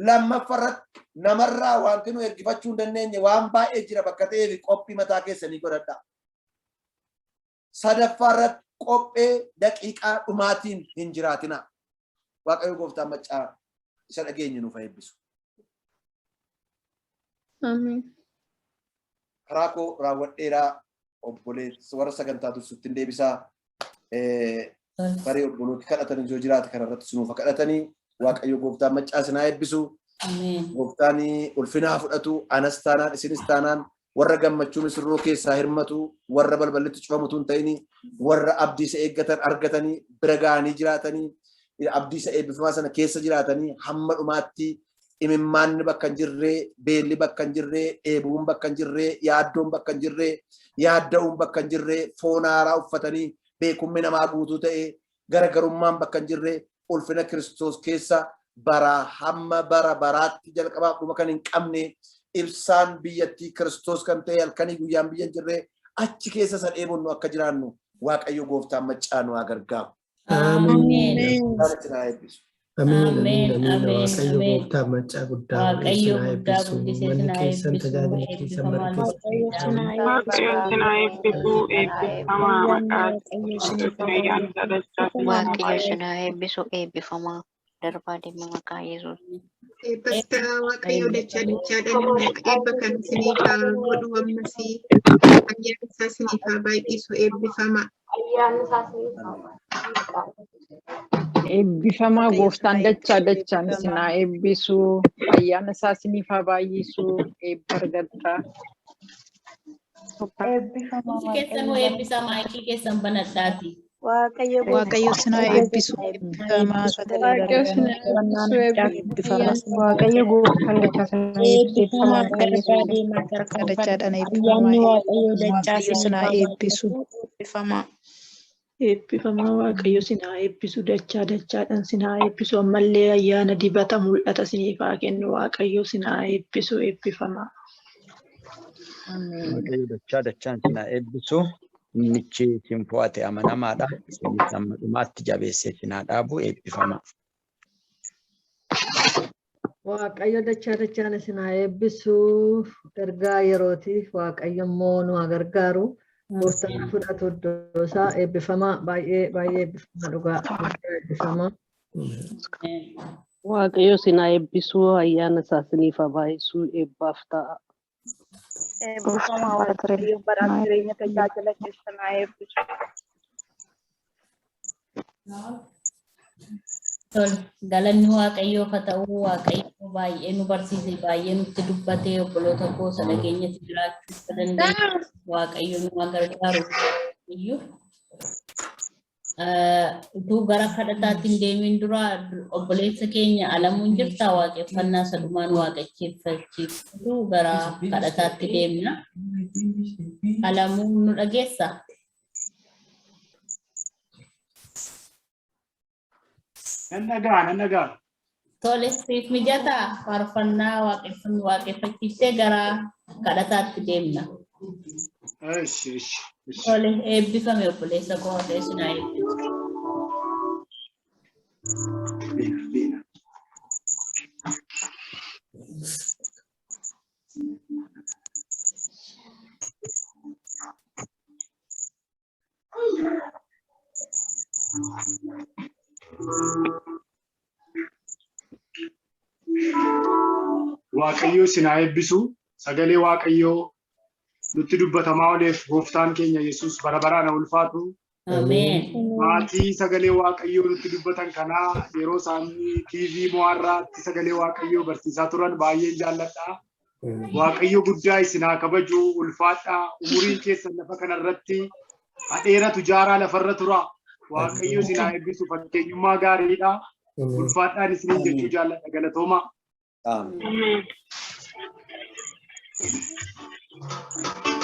Lammaffaa irratti namarraa wanti nu ergifachuu hin dandeenye waan baay'ee jira bakka ta'eef qophii mataa keessanii godhadhaa. Sadaffaa irratti qophee daqiiqaa dhumaatiin hin jiraatinaa. Waaqayyo gooftaan maccaa isa dhageenye nuuf haa eebbisu. Ameen. Karaa koo raawwadheeraa, obboleessa warra sagantaa dursutti hin deebisaa. Barii obbolooti kadhatan yoo jiraate kanarratti sunuufa kadhatanii Waaqayyo gooftaan maccaa isin haa eebbisu. Ameen. Gooftaan ulfina haa fudhatu. Anas taanaan isinis taanaan warra gammachuu misirroo keessaa hirmatu, warra balballitti cufamutu hin ta'ini, warra abdii isa eeggatan argatanii bira ga'anii jiraatanii, abdii isa eebbifamaa sana keessa jiraatanii hamma dhumaatti imimmaanni bakka hin jirree, beelli bakka hin jirree, dheebuun bakka hin jirree, yaaddoon bakka hin jirree, yaadda'uun bakka hin jirree, foon haaraa uffatanii beekummi namaa guutuu ta'e, garagarummaan bakka hin jirree, ulfina Kiristoos keessa baraa hamma bara baraatti jalqabaaf dhuma kan hin qabne, ibsaan biyyattii Kiristoos kan ta'e, halkanii guyyaan biyya hin jirree achi keessa isa dheebonnu akka jiraannu Waaqayyo gooftaan maccaa nu haa gargaaru. Ameen. Gooftaan isin haa eebbisu. Ameen, Ameen, ameen, ameen. ameen, Waaqayyo ameen. gooftaa maccaa guddaa Waaqayyo isin haa guddaa eebbisu. guddisee Manni isin haa keessan, eebbisu. tajaajilli keessan, Eebbifamaa bara keessan. Waaqayyo isin haa eebbisu, eebbifamaa maqaa Yesuusin ayyaana dachaa isin haa Waaqayyo baay'isu. isin haa eebbisu, eebbifamaa darbaa deema maqaa Yesuus. Eebbas ta'a Waaqayyo dachaa dachaadhaan eebba kan isiniif haa godhu ammasii ayyaana isaa isiniif haa baay'isu eebbifama. Eebbifamaa gooftaan dachaa dachaan isin haa eebbisu. Ayyaana isaa isiniif haa baay'isu. Eebba argadhaa. Hundi keessan hoo eebbisaa maayikii keessan banadhaati. Waaqayyo isin haa eebbisu, eebbifamaa sagalee Waaqayyo isin haa eebbisu, eebbifamaa. Waaqayyo gooftaan dachaa isin haa eebbisu, eebbifamaa maqaa Eebbifamaa Yesuusin. dachaadhaan eebbifamaa. Waaqayyo isin haa eebbisu. Eebbifamaa Waaqayyo isin haa eebbisu, dachaa dachaadhaan isin haa eebbisu, ammallee ayyaana dibata mul'ata isiniif haa kennu. Waaqayyo isin haa eebbisu, eebbifamaa. Waaqayyo dachaa dachaan isin haa eebbisu. Innichi isin fo'ate amanamaadha. Isinis hamma dhumaatti jabeessee isin haa dhaabu, eebbifamaa. Waaqayyo dachaa dachaan isin haa eebbisu. Ergaa yerootiif Waaqayyo immoo nu haa gargaaru. Gooftaan fudhatu iddoo isaa, eebbifamaa, baay'ee baay'ee eebbifamaa, dhugaa guddaa eebbifamaa. Waaqayyo isin haa eebbisu, ayyaana isaa isiniif haa baay'isu, eebbaaf ta'a. Eebbifamaa Waaqayyo bara jireenya tajaajila keessan haa eebbisu. Tole, galanni Waaqayyoof haa ta'u. Waaqayyo baay'ee nu barsiise, baay'ee nutti dubbate. Obboloota koo, sana keenyatti jiraachuu akka dandeenyu Waaqayyo nu haa gargaaru iyyuu. Utuu gara kadhataatti hin deemin dura, obboleessa keenya Alamuun jirtaa? Waaqeffannaa sadumaan waaqeffachiiftu gara kadhataatti deemna. Alamuun, nu dhageessaa? Nan dhagaa, nan dhagaa. Tole, siif mijataa? Faarfannaa waaqeffannu waaqeffachiiftee gara kadhataatti deemna. እሺ. Tole, eebbifame obboleessa koo, Waaqayyo si haa eebbisu. Beena, beena. Waaqayyo isin haa eebbisu. Sagalee Waaqayyoo nutti dubbatamaa ooleef gooftaan keenya Yesuus bara baraan haa ulfaatu. Ameen. Maatii sagalee Waaqayyoo nutti dubbatan kanaa yeroo isaan TV mo'aarraatti sagalee Waaqayyoo barsiisaa turan baay'een jaalladha. Waaqayyo guddaa isin haa kabaju, ulfaadhaa. Umuriin keessan lafa kanarratti hadheeratu jaaraa lafarra tura. Waaqayyo isin haa eebbisu, fakkeenyummaa gaariidha. Ulfaadhaan isiniin jechuu jaalladha, galatooma. Ameen. Ameen.